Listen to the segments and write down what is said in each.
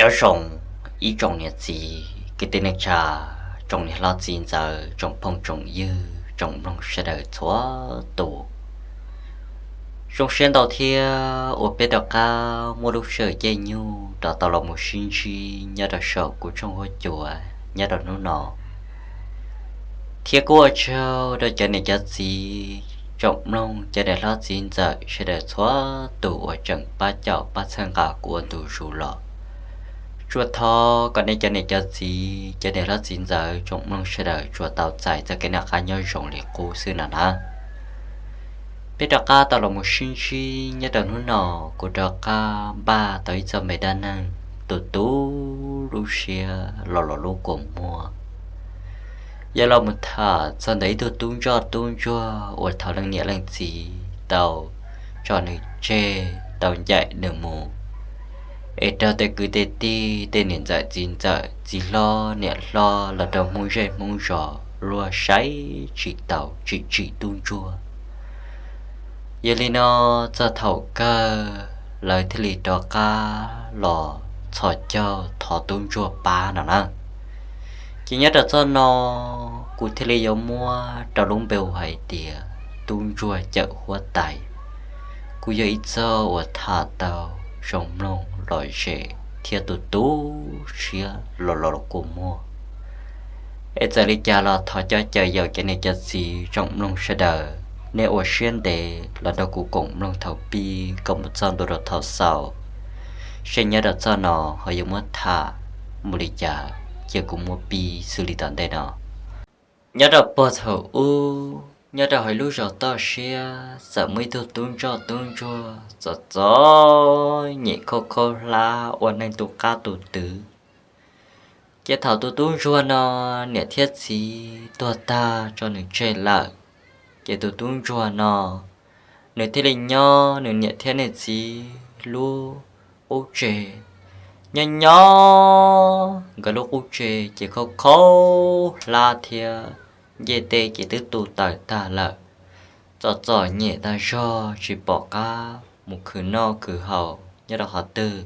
Nyob zoo ib tsoom niam txiv kwv tij neej tsa, tsoom niam hlob txiv ntxawm, tsoom phooj tsoom ywg, tsoom mloog sawv daws txhua tus. Zoo siab ntau thiab uas peb rov qab muaj lub sij hawm caij nyoog rov tau los mus sib ntsib nyob rau saum kuv tshooj huab cua nyob rau hnub no. Thiab kuj ua tsaug rau cov niam cov txiv, tsoom mloog, cov niam hlob txiv ntxawm sawv daws txhua tus uas tseem pab caum pab txhawb nqa kuv ua ntu zus los. Tsuas thov kom nej cov niam cov txiv, cov niam hlob txiv ntxawm, tsoom mloog sawv daws tsuas tau txais txoj kev noj qab nyob zoo li qub xwb no na. Peb rov qab tau los mus sib ntsib nyob rau hnub no, kuv rov qab npaj tau ib txoj me dab neeg tu tu lub siab los los lub kua muag. Yog los mus tham txog ntawm ib tug tub ntsoj tub ntsuag uas thaum leej niam leej txiv tau tso nws tseg, tau ncaim nws mus, es raug tej kwv tej tij, tej niam ntxawm txiv ntxawm, txiv hlob niam hlob los rau hmoob zej hmoob zos luag saib tsis taus, tsim tsim tub ntsuag. Yog li no, txog thaum kawg lawv thiaj li rov qab los txhos caug thov tub ntsuag pab no na. Ces nyob rau txoj no, kuv thiaj li yuav muab rau lub npe hu hais tias tub ntsuag cawm huab tais. Kuj yog ib txoj uas tham tau zoo mloog lom zem thiab tu tu siab los los kua muag. Es txawm li cas los thov cov caw yaus cov niam cov txiv tsoom mloog sawv daws, nej ua siab ntev los nrog kuv koom mloog thaum pib kom mus txog ntua rau thaum xaus, seb nyob rau txoj no ho yuav muab tham mus li cas, cia kuv muab piv xws li tom ntej no. Nyob rau puag thaum ub, nyob rau hauv lub zos toj siab txawm muaj ib tug tub ntsoj tub ntsuag txom txom nyem khaub khaub hlab ua neej tu qab tu twv. Ces thaum tus tub ntsuag no niam thiab txiv tuag tag tso nws tseg lawm, ces tus tub ntsuag no nws thiaj li nyob nws niam thiab nws txiv lub qub tsev. Nyob nyob nkawd lub qub tsev ces khaub khaub hlab thiab ncej tej ces twb tu taws tag lawm, txom txom nyem tag zog tsis pom qab mus khwv noj khwv haus nyob rau qhov twg.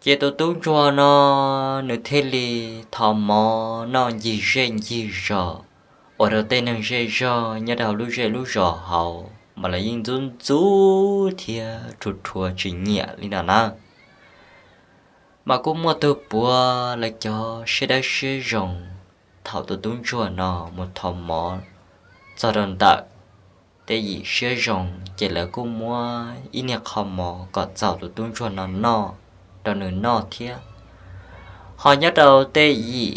Ces tus tub ntsuag no nws thiaj li thov mov noj ncig zej ncig zos, ua rau tej neeg zej zog nyob rau hauv lub zej lub zos hauv mas lawv yeej ntxub ntxub thiab rhuav rhuav tsis nyiam li no na. Mas kuj muaj tug puav lawv cov siab dawb siab zoo, thaum tus tub ntsuag no mus thov mov txog rau ntawm tej yim siab zoo, ces lawv kuj muab ib niag qho mov kom txaus tus tub ntsuag no noj rau nws noj thiab. Ho nyob rau tej yim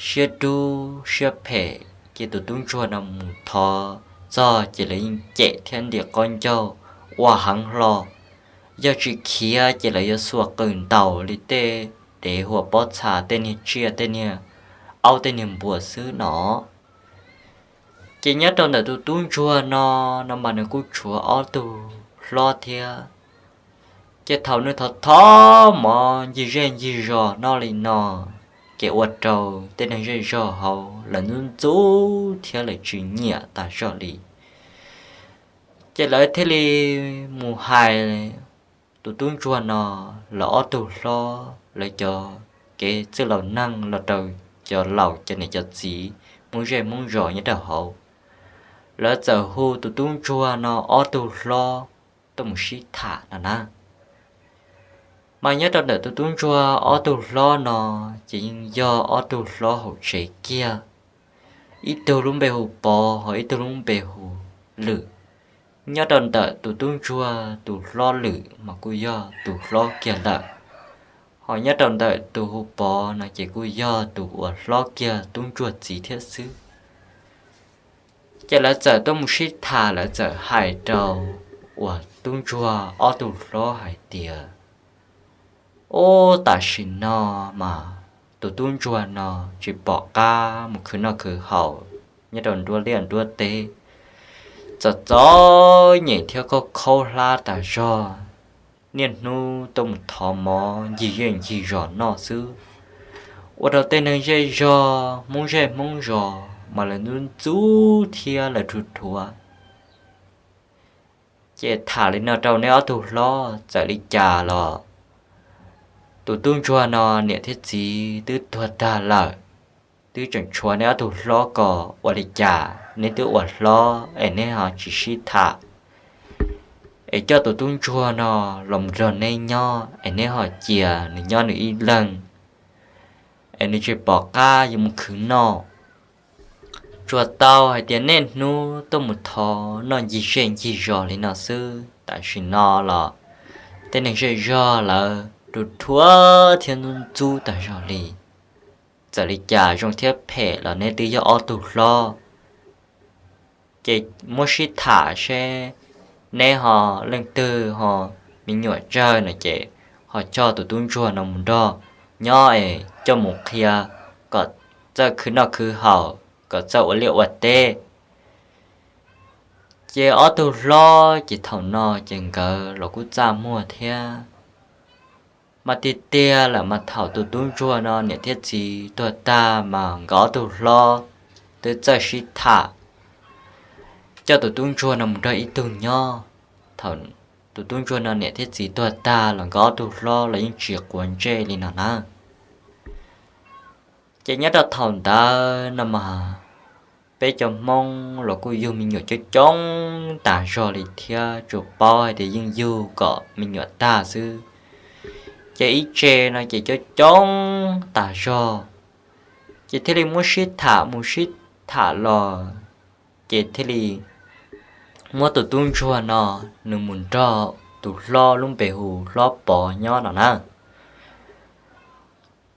siab dub siab phem, ces tus tub ntsuag no mus thov txog ces lawv yeej cem thiab ntim qaub ncaug ua heev hlo. Yog tsis khiav ces lawv yuav xuas qws ntaus li tej dev huam pob txha, tej niag tsiaj, tej niag aub, tej niag npua xwb no. Ces nyob rau ntawm tus tub ntsuag no, no mas nws kuj tshuav ob tug hlob thiab. Ces thaum nws thov thov mov ncig zej ncig zos noj li no, ces ua rau tej neeg zej zog hauv lawv ntxub ntxub thiab lawv tsis nyiam tas zog li. Ces lawv thiaj li mus hais tus tub ntsuag no, lawv ob tug hlob lawv cov kev txwj laus neeg los rau cov laus cov niam cov txiv hmoob zej hmoob zos nyob rau hauv, lawv txawm hu tus tub ntsuag no ob tug hlob tuaj mus sib tham no na. Mas nyob rau ntawm tus tub ntsuag ob tug hlob no, ces yeej yog ob tug hlob hauv tsev kiag, ib tug lub npe hu Pov ho ib tug lub npe hu Lwm. Nyob rau ntawm tus tub ntsuag tus hlob Lwm mas kuj yog tus hlob kiag lawm, ho nyob rau ntawm tus hu Pov no ces kuj yog tus uas hlob kiag tub ntsuag txiv thiab xwb. Ces lawv txawm tuaj mus sib tham, lawv txawm hais rau uas tub ntsuag ob tug hlob hais tias, ub, tam sim no mas tus tub ntsuag no tsis pom qab mus khwv noj khwv haus nyob rau nruab liaj nruab teb, txom txom nyem thiab khaub khaub hlab tas zog, niaj hnub tuaj mus thov mov ncig zej ncig zos noj xwb, ua rau tej neeg zej zog hmoob zej hmoob zos mas lawv ntxub ntxub thiab lawv rhuav rhuav. Ces tham li no rau neb ob tug hlob, txawm li cas los tus tub ntsuag no niam thiab txiv twb tuag tag lawm, twb tseem tshuav neb ob tug hlob, kom ua li cas neb twb ua hlob es neb ho tsis sib tham, es coj tus tub ntsuag no los nrog neb nyob es neb ho cia nws nyob nws ib leeg, es nws tsis pom qab yuav mus khwv noj. Tsuas tau hais tias niaj hnub tuaj mus thov noj ncig zej ncig zos li no xwb. Tam sim no los tej neeg zej zog lawv rau rhuav thiab ntxub ntxub tas zog li. Txawm li cas zoo thiab phem los neb twb yog ob tug hlob, ces muab sib tham seb neb ho leej twg ho me nyuam tsawg no ces ho coj tus tub ntsuag no mus nrog nyob es coj mus qhia kom txawj khwv noj khwv haus, kom txawj ua liaj ua teb. Ces ob tug hlob ces thaum no ces nkawd los kuj txaj muag thiab. Mas tiag tiag lawm mas thaum tus tub ntsuag no niam thiab txiv tuag tag mas nkawd ob tug hlob twb txawj sib tham, coj tus tub ntsuag no mus nrog ib tug nyob. Thaum tus tub ntsuag no niam thiab txiv tuag tag los nkawd ob tug hlob los yeej tsis quav ntsej li no na. Ces nyob rau thaum ntawd no mas peb cov Hmoob los kuj yug me nyuam coob coob tas zog li thiab, tsuas paub hais tias yeej yug kom me nyuam tag xwb. Ces ib tse no ces coob coob tas zog, ces thiaj li muab sib tham mus sib tham los, ces thiaj li muab tus tub ntsuag no nws mus nrog tus hlob lub npe hu Hlob Pov nyob no na.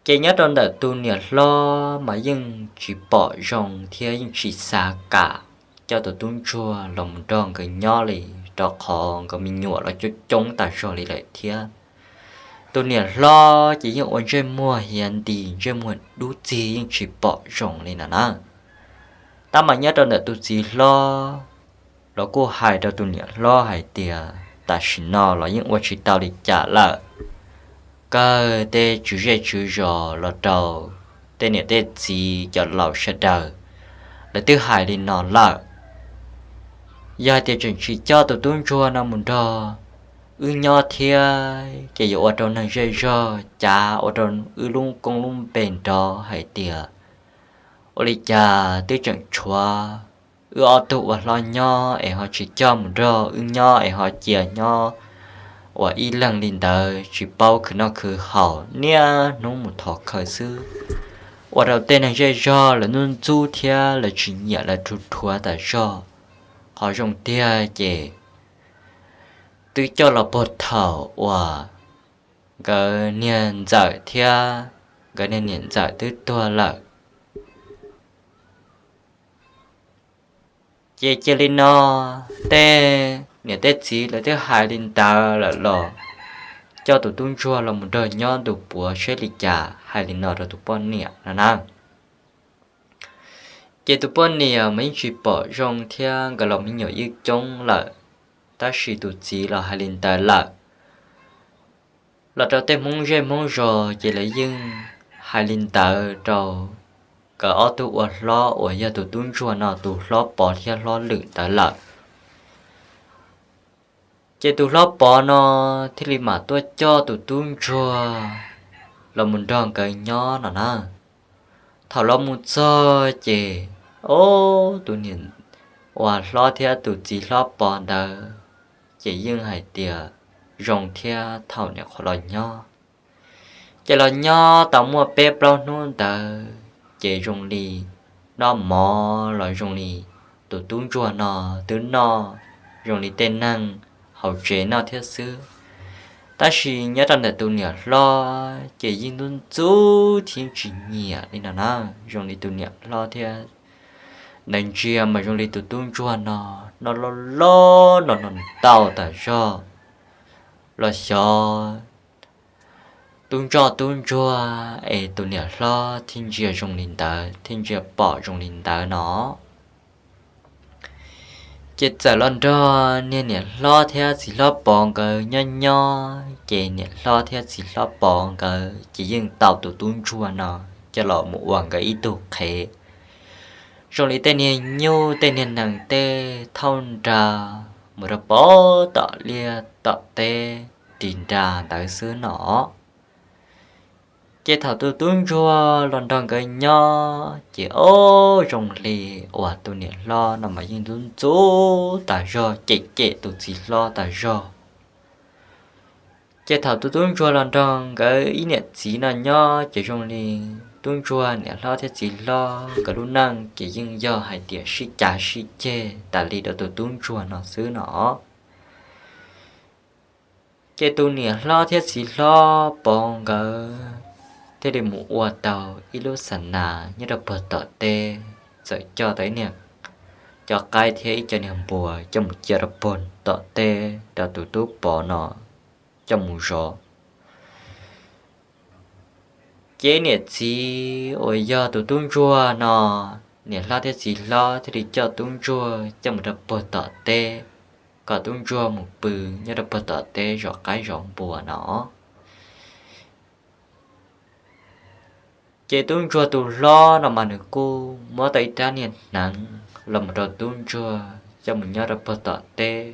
Ces nyob rau ntawm tus niam hlob mas yeej tsis pom zoo thiab yeej tsis xav kam coj tus tub ntsuag los mus nrog nkawd nyob li, rau qhov nkawd me nyuam los coob coob tas zog li lawm thiab. Tus niam hlob ces yeej ua ntsej muag hiav nti, ntsej muag dub txig yeej tsis pom zoo li no na. Tab mas nyob rau ntawm tus txiv hlob los kuj hais rau tus niam hlob hais tias tam sim no los yeej ua tsis tau li cas lawm. Kawg tej tswv zej tswv zos los rau tej niam tej txiv cov laus sawv daws, lawv twb hais li no lawm. Yog hais tias tseem tsis coj tus tub ntsuag no mus nrog wb nyob thiab ces yuav ua rau neeg zej zog cav ua rau wb lub koob lub npe nrov hais tias ua li cas twb tseem tshuav wb ob tug ua hlob nyob es ho tsis coj mus nrog wb nyob es ho cia nyob ua ib leeg li ntawd tsis paub khwv noj khwv haus niaj hnub mus thov khaws xwb. Ua rau tej neeg zej zog lawv ntxub ntxub thiab lawv tsis nyiam lawv rhuav rhuav tas zog. Qhov zoo tiag ces twb coj los puag thaum uas nkawd niag ntxawm thiab nkawd niag niam ntxawm twb tuag lawm. Ces cia li no, tej niam tej txiv lawv twb hais li ntawd lawm los coj tus tub ntsuag los mus nrog nyob ntu puav seb li cas, hais li no rau tus poj niam no na. Ces tus poj niam mas yeej tsis pom zoo thiab, nkawd los me nyuam yeej coob lawm, tab sis tus txiv los hais li ntawd lawm. Los rau tej Hmoob zej Hmoob zos ces lawv yeej hais li ntawd rau nkawd ob tug ua hlob uas yog tus tub ntsuag no tus Hlob Pov thiab Hlob Lwm ntawd lawm. Ces tus Hlob Pov no thiaj li mam tuaj coj tus tub ntsuag los mus nrog nkawd nyob no na. Thaum los mus txog ces, o, tus niam uas hlob thiab tus txiv Hlob Pov ntawd ces yeej hais tias zoo thiab thaum nyuam qhuav los nyob. Ces los nyob tau muaj peb plaub hnub ntawd ces zoo li noj mov los zoo li tus tub ntsuag no twb noj zoo li tej neeg hauv tsev noj thiab xwb. Tab sis nyob rau ntawm tus niam hlob ces yeej ntxub ntxub thiab tsis nyiam li no na. Zoo li tus niam hlob thiab ntawd ntsia mas zoo li tus tub ntsuag no noj loj loj no no ntau tas zog los xyov tub ntsoj tub ntsuag es tus niam hlob thiaj ntsia zoo li ntawd, thiaj ntsia pom zoo li ntawd no. Ces txawm los nrog niag niam hlob thiab txiv Hlob Pov nkawd nyob nyob ces niam hlob thiab txiv Hlob Pov nkawd ces yeej tau tus tub ntsuag no coj los mus ua nkawd ib tug qhev. Zoo li tej niag nyuj tej niag nees tej thauj nra mus rau pem tom liaj tom teb ris nra ntawd xwb no. Ces thaum tus tub ntsuag los nrog nkawd nyob ces ob zoo li uas tus niam hlob no mas yeej ntxub ntxub tas zog, cem cem tus txiv hlob tas zog. Ces thaum tus tub ntsuag los nrog nkawd ib niam txiv no nyob ces zoo li tub ntsuag niam hlob thiab txiv hlob nkawd lub neej ces yeej yog hais tias sib cav sib ceg tas li rau tus tub ntsuag no xwb no. Ces tus niam hlob thiab txiv hlob Pov nkawd thiaj li mus ua tau ib lub xa nas nyob rau puag tom teb, txawm coj tau ib niag cov qaib thiab ib co niag npua coj mus cia rau puag tom teb rau tus tub Pov no coj mus zov. Ces niam txiv uas yog tus tub ntsuag no, niam hlob thiab txiv hlob thiaj li coj tub ntsuag coj mus rau puag tom teb, kom tub ntsuag mus pw nyob rau puag tom teb zov qaib zov npua no. Ces tub ntsuag tus hlob no mas nws kuj muab tau ib rab niag hneev los mus rau tub ntsuag coj mus nyob rau puag tom teb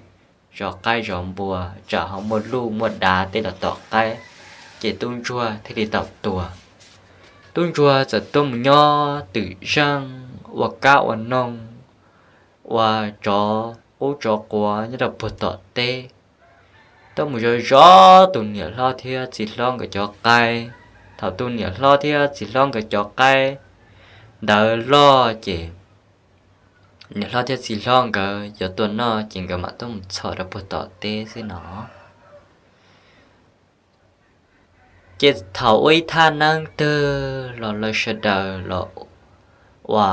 zov qaib zov npua, tsam ho muaj luj muaj dav tej los tom qaib, ces tub ntsuag thiaj li tau tua. Tub ntsuag txawm tuaj mus nyob twm zeej ua kab ua noog, ua tsov qub tsov quav nyob rau puag tom teb, tuaj mus zov zov tus niam hlob thiab txiv hlob nkawd cov qaib. Thaum tus niam hlob thiab txiv hlob nkawd cov qaib ntawd loj ces niam hlob thiab txiv hlob nkawd yuav tua noj ces nkawd mam tuaj mus txhom rau puag tom teb xwb no. Ces thaum ua ib thaj neeb twg los lawv sawv daws los ua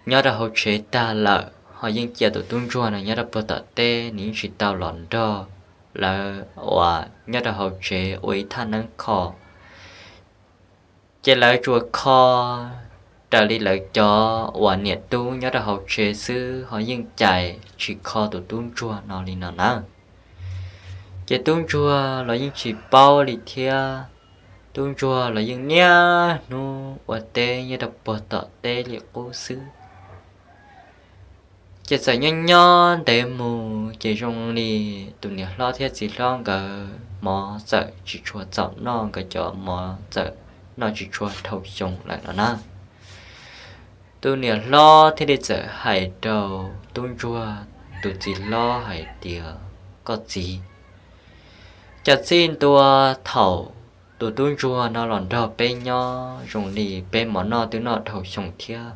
nyob rau hauv tsev tag lawm ho yeej cia tus tub ntsuag no nyob rau puag tom teb, nws yeej tsis tau los nrog lawv uas nyob rau hauv tsev ua ib thaj neeb kho. Ces lawv tsuas kho raws li lawv cov uas niam tub nyob rau hauv tsev xwb ho yeej cais tsis kho tus tub ntsuag no li no na. Ces tub ntsuag los yeej tsis paub li thiab, tub ntsuag los yeej niaj hnub ua teb nyob rau puag tom teb li qub xwb. Ces txawm nyob nyob ntev mus ces zoo li tus niam hlob thiab txiv hlob nkawd mov txawm tsis tshua txaus noj, nkawd cov mov txawm noj tsis tshua dhau xyoo lawm no na. Tus niam hlob thiaj li txawm hais rau tub ntsuag tus txiv hlob hais tias, Koj txiv, cas txij ntua thaum tus tub ntsuag no los nrog peb nyob zoo li peb mov noj twb noj dhau xyoo thiab,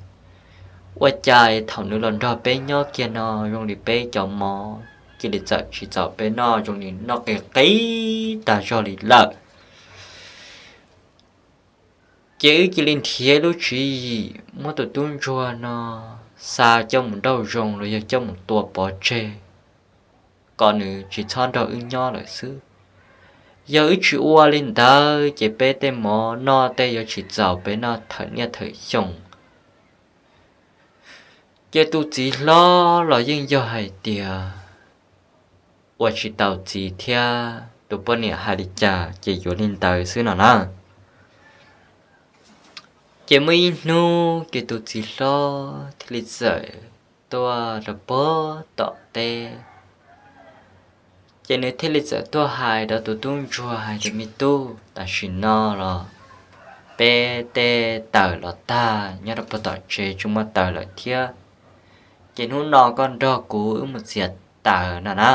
ua cas thaum nws los nrog peb nyob kiag no zoo li peb cov mov cia li txawm tsis txaus peb noj, zoo li noj qis qis tag zog li lawm. Ces wb cia li nrhiav lub tswv yim muab tus tub ntsuag no xa coj mus nrauj zoo los yog coj mus tua pov tseg kom nws tsis txhob nrog wb nyob lawm xwb. Yog wb tsis ua li ntawd ces peb tej mov noj tej yuav tsis txaus peb noj thawm niaj thawm xyoo. Ces tus txiv hlob los yeej yog hais tias ua tsis tau txiv thiab, tus poj niam hais li cas ces yuav li ntawd xwb no na. Ces muaj ib hnub ces tus txiv hlob thiaj li txawm tuaj rau puag tom teb. Ces nws thiaj li txawm tuaj hais rau tus tub ntsuag hais tias, Me tub, tam sim no los peb tej taws los tag nyob rau puag tom tsev tsis muaj taws lawm thiab, ces hnub no koj nrog kuv wb mus txiav taws no na.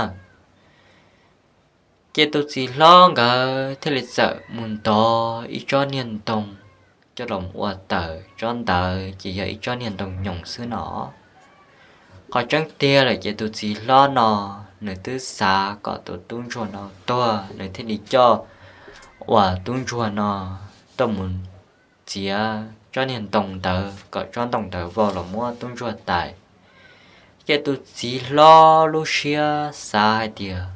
Ces tus txiv hlob nkawd thiaj li txawm mus ntov ib tsob niag ntoo coj los ua taws, tsob ntawd ces yog ib tsob niag ntoo nyoos xwb no. Qhov tseeb tiag lawm ces tus txiv hlob no nws twb xav kom tus tub ntsuag no tuag, nws thiaj li coj uas tub ntsuag no tuaj mus txiav tsob niag ntoo ntawd kom tsob ntoo ntawd vau los muab tub ntsuag tais. Ces tus txiv hlob lub siab xav hais tias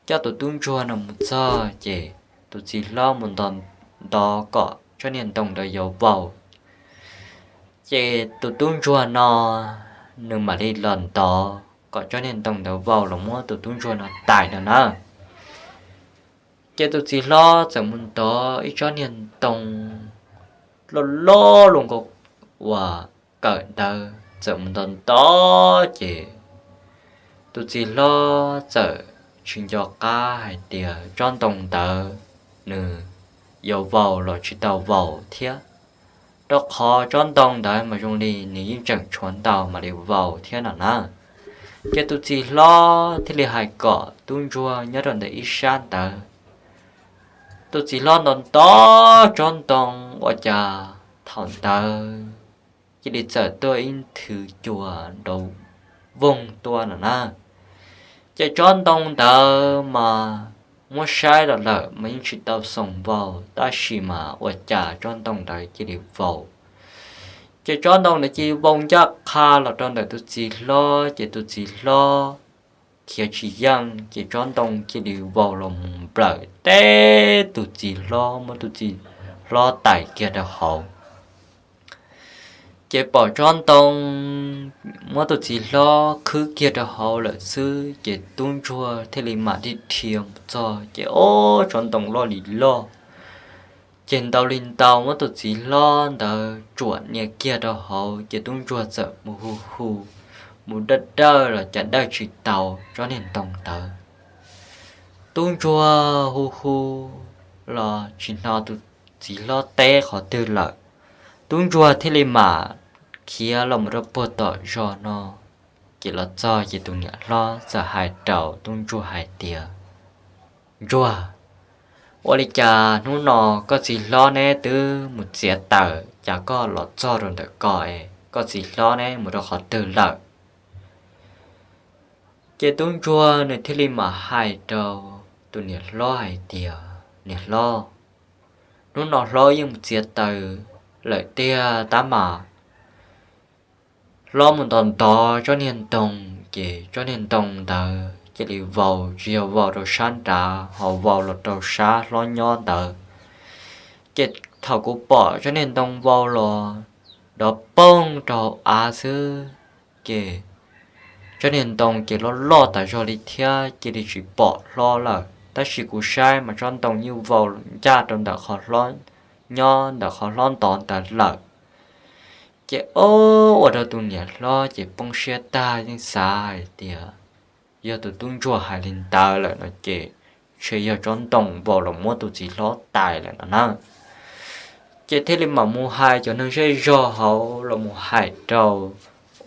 coj tus tub ntsuag no mus txog ces tus txiv hlob mus nto ntov kom tsob niag ntoo ntawd yuav vau, ces tus tub ntsuag no nws mam li los ntov kom tsob niag ntoo ntawd vau los muab tus tub ntsuag no tais no na. Ces tus txiv hlob txawm mus ntov ib tsob niag ntoo loj loj luaj nkaus uas kawm ntawd, txawm mus ntov ntov ces tus txiv hlob txawm tsis nco qab hais tias tsob ntoo ntawd nws yuav vau los tsis tau vau thiab, rau qhov tsob ntoo ntawd mas zoo li nws yeej tseem tshuav ntau mam li vau thiab no na. Ces tus txiv hlob thiaj li hais kom tub ntsuag nyob rau ntawm ib sab ntawd. Tus txiv hlob nto nto tsob ntoo ua cas thaum ntawd cia li txawm tuaj ib nthwv cua nrov voog tuaj no na. Ces tsob ntoo ntawd mas muab saib los lawm mas yeej tsis tau xoom vau, tab sis mas ua cas tsob ntoo ntawd cia li vau. Ces tsob ntoo ntawd cia li vau ncaj qha los rau ntawm tus txiv hlob, ces tus txiv hlob khiav tsis yeej, ces tsob ntoo cia li vau los mus nplawm teb tus txiv hlob, muab tus txiv hlob tais kiag rau hauv. Ces pom tsob ntoo muab tus txiv hlob khwb kiag rau hauv lawm xwb, ces tub ntsuag thiaj li mam li dhia mus txog, ces ob tsob ntoo loj li loj. Ces ntau li ntau muab tus txiv hlob ntawd tsuam nias kiag rau hauv, ces tub ntsuag txawm mus hu hu, mus dawj dawj los cas dawj tsis tau tsob niag ntoo ntawd. Tub ntsuag hu hu los tsis hnov tus txiv hlob teb qhov twg lawm. Tub ntsuag thiaj li mam khiav los mus rau puag tom zos no. Ces los txog ces tus niam hlob txawm hais rau tub ntsuag hais tias, Ntsuag, ua li cas hnub no koj txiv hlob neb twb mus txiav taws, cas koj los txog rau ntawm ko es koj txiv hlob neb mus rau qhov twg lawm? Ces tub ntsuag nws thiaj li mam hais rau tus niam hlob hais tias, Niam hlob, hnub no hlob yeej mus txiav taws lawm tiag tab mas hlob mus ntov ntov tsob niag ntoo, ces tsob niag ntoo ntawd cia li vau, tsis yog vau rau sab nrad ho vau los rau sab hlob nyob ntawd. Ces thaum kuv pom tsob niag ntoo vau los dov poog rau hauv av xwb, ces tsob niag ntoo ces loj loj tas zog li thiab cia li tsis pom hlob lawm, tab sis kuv saib mas tsob ntoo yeej vau ncaj rau ntawm qhov hlob nyob ntawm qhov hlob ntov ntawd lawm. Ces ob ua rau tus niam hlob ces poob siab tag, yeej xav hais tias yog tus tub ntsuag hais li ntawd lawm no ces ntshe yog tsob ntoo vau los muab tus txiv hlob tais lawm no na. Ces thiaj li mam mus hais cov neeg zej zog hauv los mus hais rau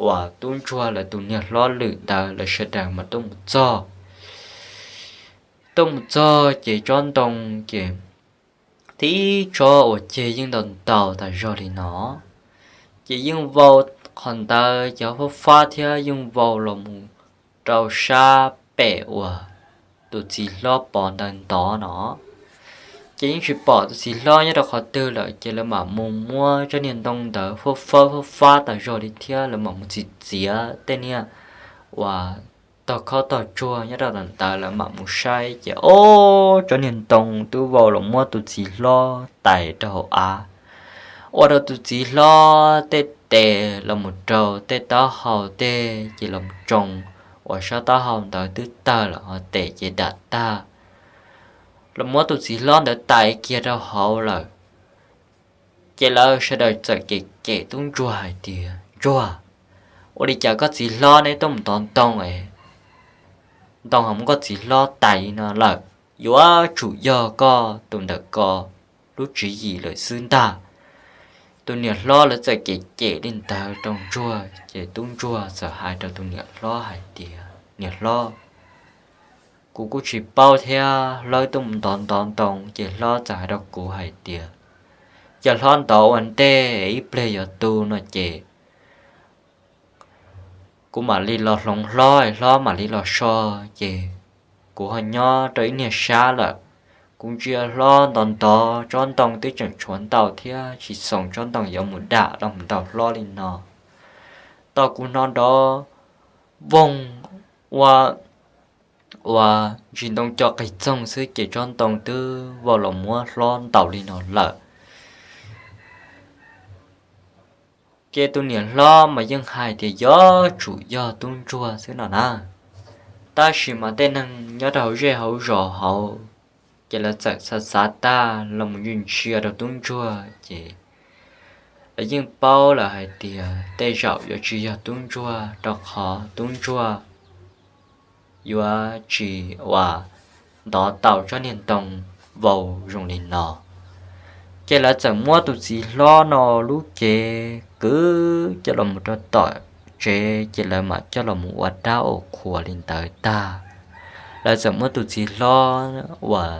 uas tub ntsuag lawv tus niag hlob lwm ntawd, lawv sawv daws mas tuaj mus txog. Tuaj mus txog ces tsob ntoo ces tib tsob uas ceg yeej ntau ntau tas zog li no, ces yeej vau qhov ntawd ces fab fab thiab yeej vau los mus rau sab pem uas tus txiv hlob pov ntawd ntov no. Ces yeej tsis pom tus txiv hlob nyob rau qhov twg lawm, ces lawv mam mus muab tsob niag ntoo ntawd fab fab fab fab tas zog li thiab lawv mam mus txiav txiav tej niag uas tog khob tog tsuag nyob rau ntawd, lawv mam mus saib ces ob tsob niag ntoo twb vau los muab tus txiv hlob tais rau hauv av, ua rau tus txiv hlob tej tes los mus rau tej taub hau tej ces los tsoo uas sab taub hau ntawd twb tawg lawm ho tes ces dam tag, los muab tus txiv hlob ntawd tais kiag rau hauv lawm. Ces lawv sawv daws txawm cem cem tub ntsuag hais tias, Ntsuag, ua li cas koj txiv hlob neb tuaj mus ntov ntoo es ntoo ho muab koj txiv hlob tais li no lawm, yuav tsum yog koj tus ntawm ko lub tswv yim lawm xwb ntag. Tus niam hlob lawv txawm cem cem li ntawd rau ntsuag ces tub ntsuag txawm hais rau tus niam hlob hais tias, Niam hlob, kuv kuj tsis paub thiab, hlob tuaj mus ntov ntov ntoo ces hlob txawm hais rau kuv hais tias, Cia hlob ntov ua ntej, ib pliag yuav tu no ces kuv mam li los hloov hlob, hlob mam li los so. Ces kuv ho nyob rau ib niag sab lawm, kuv ntsia hlob ntov ntov tsob ntoo twb tseem tshuav ntau thiab tsis xoom tsob ntoo yuav mus dam los mus ntaus hlob li no. Tau kuv hnov nrov voog ua, ua ntsis ntoo co qig txoog xwb ces tsob ntoo twb vau los muab hlob ntaus li no lawm. Ces tus niam hlob mas yeej hais tias yuav tsum yog tub ntsuag xwb no na. Tab sis mas tej neeg nyob rau hauv zej hauv zos hauv, ces lawv txawm xav xav tag los mus ntsia ntsia rau tub ntsuag ces lawv yeej paub lawm hais tias tej zaum yuav tsis yog tub ntsuag rau qhov tub ntsuag yuav tsis ua ntov tau tsob niag ntoo vau zoo li no. Ces lawv txawm muab tus txiv hlob no lub cev kwv coj los mus rau tom tsev, ces lawv mam coj los mus ua dab ua qhuas li ntawd tag, lawv txawm muab tus txiv hlob uas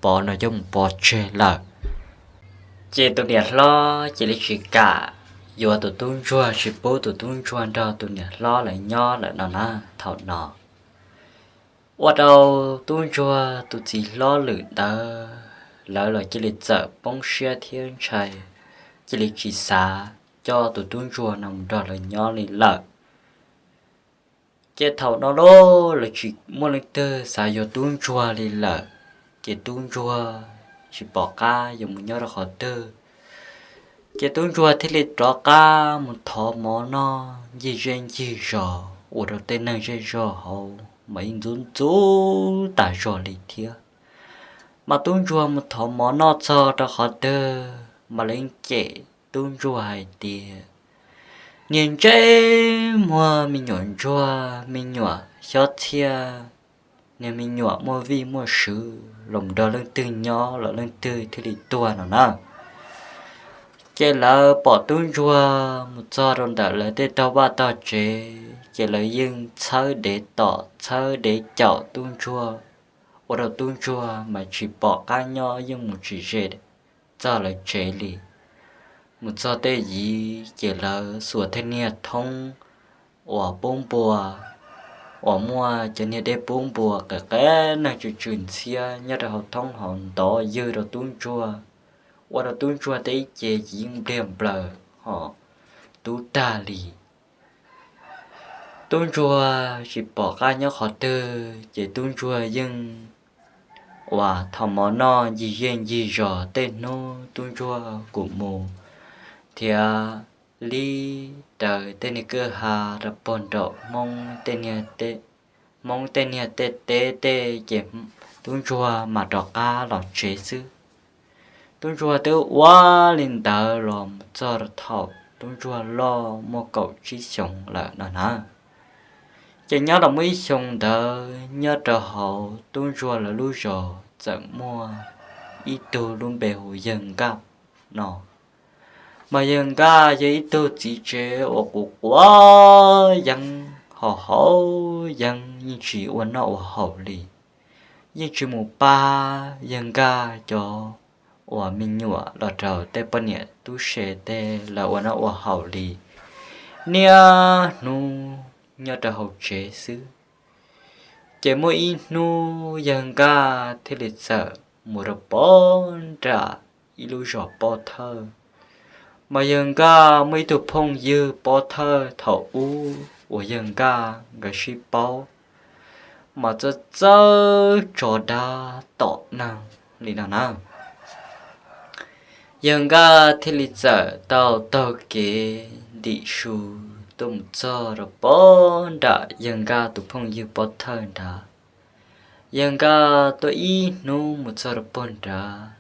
pov no coj mus pov tseg lawm. Ces tus niam hlob cia li tsis kam yuav tus tub ntsuag, tsis pub tus tub ntsuag nrog tus niam hlob lawv nyob lawm no na. Thaum no ua rau tub ntsuag tus txiv hlob lwm ntawd lawv los cia li txawm poob siab thiab ntshai, cia li tsis xav coj tus tub ntsuag no mus nrog lawv nyob li lawm. Ces thaum no los lawv tsis muaj leej twg xav yuav tub ntsuag li lawm, ces tub ntsuag tsis pom qab yuav mus nyob rau qhov twg. Ces tub ntsuag thiaj li rov qab mus thov mov noj ncig zej ncig zos ua rau tej neeg zej zog hauv mas yeej ntxub ntxub tas zog li thiab. Mas tub ntsuag mus thov mov noj txog rau qhov twg mas lawv yeej cem tub ntsuag hais tias, niag ntsej muag me nyuam ntsuag, me nyuam xyob txhiaj, niag me nyuam muaj vij muaj sw, los nrog leej twg nyob los leej twg thiaj li tuag no na. Ces lawv pom tub ntsuag mus txog rau ntawm lawv tej tog vaj tog tsev, ces lawv yeej txhawb dev tom txhawb dev caum tub ntsuag, ua rau tub ntsuag mas tsis pom qab nyob, yeej mus tsis ze txog lawv tsev li. Mus txog tej yim ces lawv xuas tej niag thoob uas pub npua, uas muaj cov niag dej pub npua qias qias neeg tsw tsw ntxhiab nyob rau hauv thoob hauv ntov ywg rau tub ntsuag, ua rau tub ntsuag tej ib ce ces yeej npliag nplaws ho tub tag li. Tub ntsuag tsis pom qab nyob qhov twg ces tub ntsuag yeej uas thov mov noj ncig zej ncig zos. Tej hnub tub ntsuag kuj mus thiab li raws tej niag kwj ha rau pog nraum Hmoob, Hmoob tej niag tej teb tej ces tub ntsuag mam rov qab los tsev xwb. Tub ntsuag twb ua li ntawd los mus txog rau thaum tub ntsuag loj muaj kaum tsib xyoos lawm no na. Ces nyob los muaj ib xyoo ntawd nyob rau hauv tub ntsuag lawv lub zos txawm muaj ib tug lub npe hu Yawg Nkaj no. Mas Yawg Nkaj yog ib tug txiv tsev uas quav quav yeeb, haus haus yeeb, yeej tsis ua noj ua haus li. Yeej tsis mus pab Yawg Nkaj cov uas me nyuam los rau tej poj niam tub se tej lawv ua noj ua haus li. Niaj hnub nyob rau hauv tsev xwb. Ces muaj ib hnub Yawg Nkaj thiaj li txawm mus rau pog nram ib lub zos Pob Thawj. Mas Yawg Nkaj muaj ib tug phooj ywg Pob Thawj thaum ub uas Yawg Nkaj nkawd sib paub, mas txawj txawj tso dab tom neeg li no na. Yawg Nkaj thiaj li txawm tau taug kev ntim su tuaj mus txog rau pog nram Yawg Nkaj tus phooj ywg Pob Thawj nrad. Yawg Nkaj tuaj ib hnub mus txog rau pog nrad,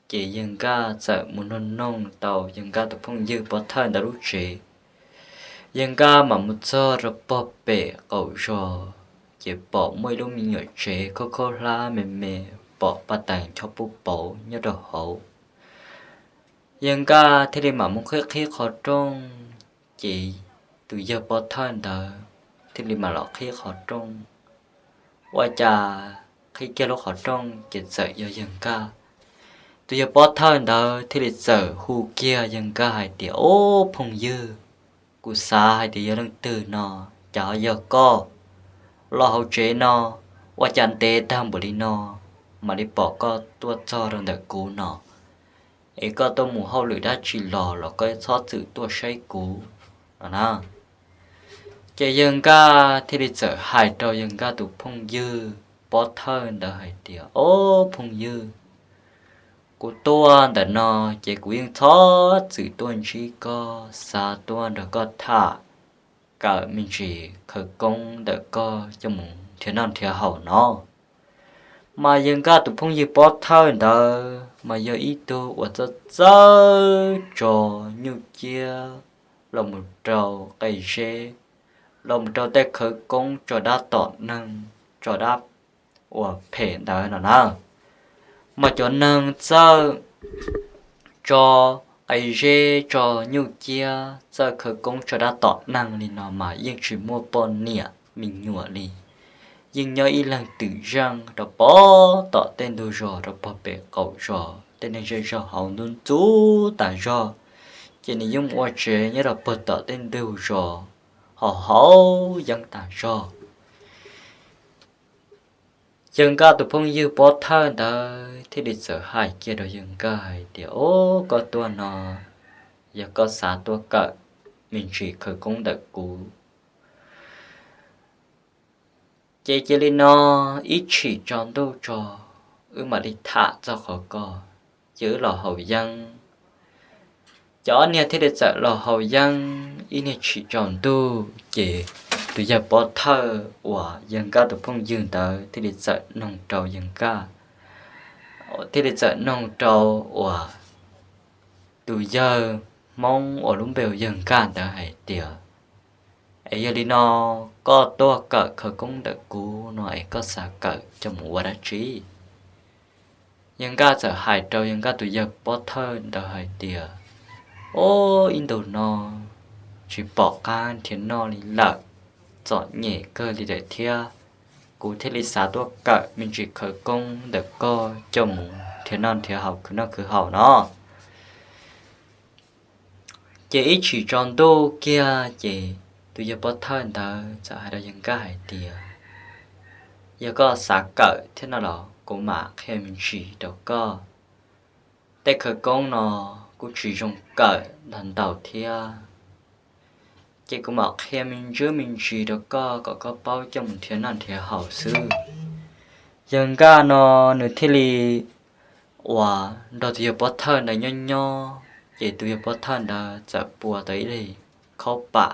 ces Yawg Nkaj txawm mus nug noog tau Yawg Nkaj tus phooj ywg Pob Thawj ntawd lub tsev. Yawg Nkaj mam mus txog rau pog pem qaum zos, ces pom muaj ib lub me nyuam tsev khaub khaub hlab me me, pom paj taws chob pub pauv nyob rau hauv. Yawg Nkaj thiaj li mam mus qhib qhib qhov rooj, ces tus yawg Pob Thawj ntawd thiaj li mam los qhib qhov rooj. Ua cas qhib kiag lub qhov rooj ces txawm yog Yawg Nkaj. Tus yawg Pob Thawj ntawd thiaj li txawm hu kiag Yawg Nkaj hais tias, ob phooj ywg, kuv xav hais tias yog leej twg no, cas ho yog koj los hauv tsev no, ua cas ntev tag npaum li no mam li pom koj tuaj txog rau ntawm kuv no? Es koj tuaj mus hauj lwm dab tsi los los koj txhob txwm tuaj saib kuv no na. Ces Yawg Nkaj thiaj li txawm hais rau Yawg Nkaj tus phooj ywg Pob Thawj ntawd hais tias, ob phooj ywg, kuv tuaj ntawm no ces kuv yeej txhob txwm tuaj ntsib koj, xav tuaj nrog koj tham, kawm me ntsis khawv koob ntawm koj coj mus nrhiav noj nrhiav haus no. Mas Yawg Nkaj tus phooj ywg Pob Thawj ntawd mas yog ib tug uas txawj txawj tso nyuj ciab los mus rau qe zeb, los mus rau tej khawv koob tso dab tom neeg, tso dab uas phem ntawd no na. Mas cov neeg txawj tso qe zeb, tso nyuj ciab, txawj khawv koob tso dab tom neeg li no mas yeej tsis muaj poj niam me nyuam li. Yeej nyob ib leeg twm zeej rau pog tom tej ntug zos, rau pog pem qaum zos, tej neeg zej zog hauv ntub ntxub tas zog, ces nws yeej ua tsev nyob rau pog tom tej ntug zos, ho haus yeeb tas zog. Yawg Nkaj tus phooj ywg pob thawj ntawd thiaj li txawm hais kiag rau yawg Nkaj hais tias, Au, koj tuaj no yog koj xav tuaj kawm me ntsis khawv koob ntawm kuv, ces cia li no, ib chim tsaus ntuj tso, wb mam li tham txog qhov ko, ces wb los haus yeeb. Ces ob niag thiaj li txawm los haus yeeb ib niag chim tsaus ntuj, ces tus yawg pob thawj uas yawg Nkaj tus phooj ywg ntawd thiaj li txawm noog rau yawg Nkaj, thiaj li txawm noog rau uas tus yawg Hmoob uas lub npe hu yawg Nkaj ntawd hais tias, Es yog li no, koj tuaj kawm khawv koob ntawm kuv no es koj xav kawm coj mus ua dab tsi? Yawg Nkaj txawm hais rau yawg Nkaj tus yawg pob thawj ntawd hais tias, Au, ib ntus no tsis pom qab nrhiav noj li lawm, txom nyem kawg li lawm thiab. Kuv thiaj li xav tuaj kawm me ntsis khawv koob ntawm koj coj mus nrhiav noj nrhiav haus khwv noj khwv haus no. Ces ib chim tsaus ntuj kiag ces tus yawg pob thawj ntawd txawm hais rau yawg Nkaj hais tias, Yog koj xav kawm thiab no los kuv mam qhia me ntsis rau koj. Tej khawv koob no kuj tsis zoo kawm ntau ntau thiab, ces kuv mam qhia me ntsis me ntsis rau koj kom koj paub coj mus nrhiav noj nrhiav haus xwb. Yawg Nkaj no nws thiaj li uas nrog tus yawg pob thawj ntawd nyob nyob, ces tus yawg pob thawj ntawd txawm pua tau ib daim khaub pam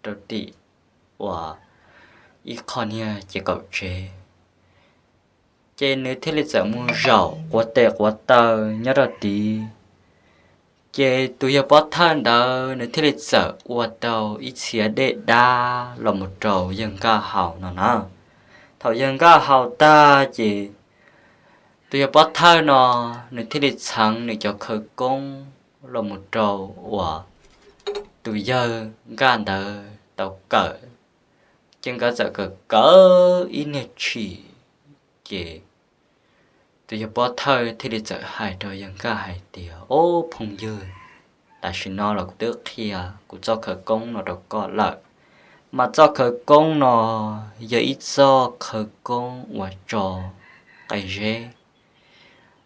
rau tim uas ib qho niag ces kaum tsev, ces nws thiaj li txawm mus zaum quav tes quav taw nyob rau tid. Ces tus yawg pob thawj ntawd nws thiaj li txawm ua tau ib txhia dej dab los mus rau yawg Nkaj haus no na. Thaum yawg Nkaj haus tag ces tus yawg pob thawj no nws thiaj li txheev nws cov khawv koob los mus rau uas tus yawg Nkaj ntawd tau kawm. Ces nkawd txawm kawm kawm ib niag tshim, ces tus yawg pob thawj thiaj li txawm hais rau yawg Nkaj hais tias, Ob phooj ywg, tam sim no los kuv twb qhia kuv txoj khawv koob no rau koj lawm, mas txoj khawv koob no yog ib txoj khawv koob uas tso qe zeb,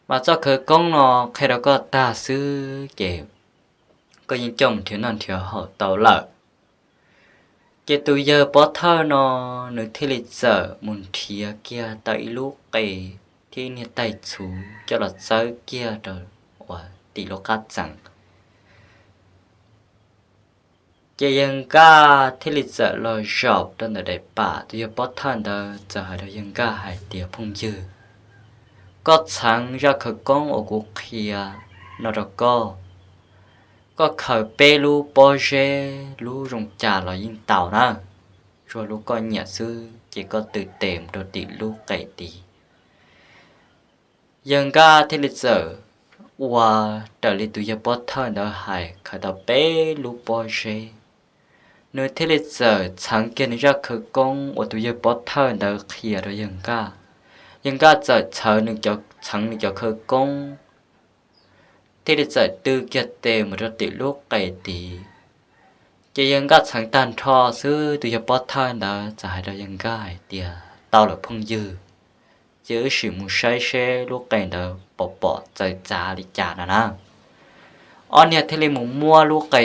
mas txoj khawv koob no qhia rau koj tag xwb ces koj yeej coj mus nrhiav noj nrhiav haus tau lawm. Ces tus yawg pob thawj no nws thiaj li txawm mus nrhiav kiag tau ib lub qe thiab ib niag taig txhuv coj los txawb kiag rau uas tim lub qab txees. Ces yawg Nkaj thiaj li txawm los zaum rau ntawm daim pam, tus yawg pob thawj ntawd txawm hais rau yawg Nkaj hais tias, Phooj ywg, koj txheev zaj khawv koob uas kuv qhia no rau koj, koj khaws peb lub pob zeb lub zoo cas los yeej tau na, tsuas lub koj nyiam xwb ces koj tw tes mus rau tim lub qe tid. Yawg Nkaj thiaj li txawm ua raws li tus yawg pob thawj ntawd hais, khaws tau peb lub pob zeb. Nws thiaj li txawm txheev kiag nws zaj khawv koob uas tus yawg pob thawj ntawd qhia rau yawg Nkaj. Yawg Nkaj txawm txheev nws cov khawv koob, thiaj li txawm tw kiag tes mus rau tim lub qe tid. Ces yawg Nkaj txheev tag nrho xwb, tus yawg pob thawj ntawd txawm hais rau yawg Nkaj hais tias, Tau lawm phooj ywg, ces wb sim mus saib seb lub qe ntawd pom pom txawv txav li cas no na. Ob niag thiaj li mus muab lub qe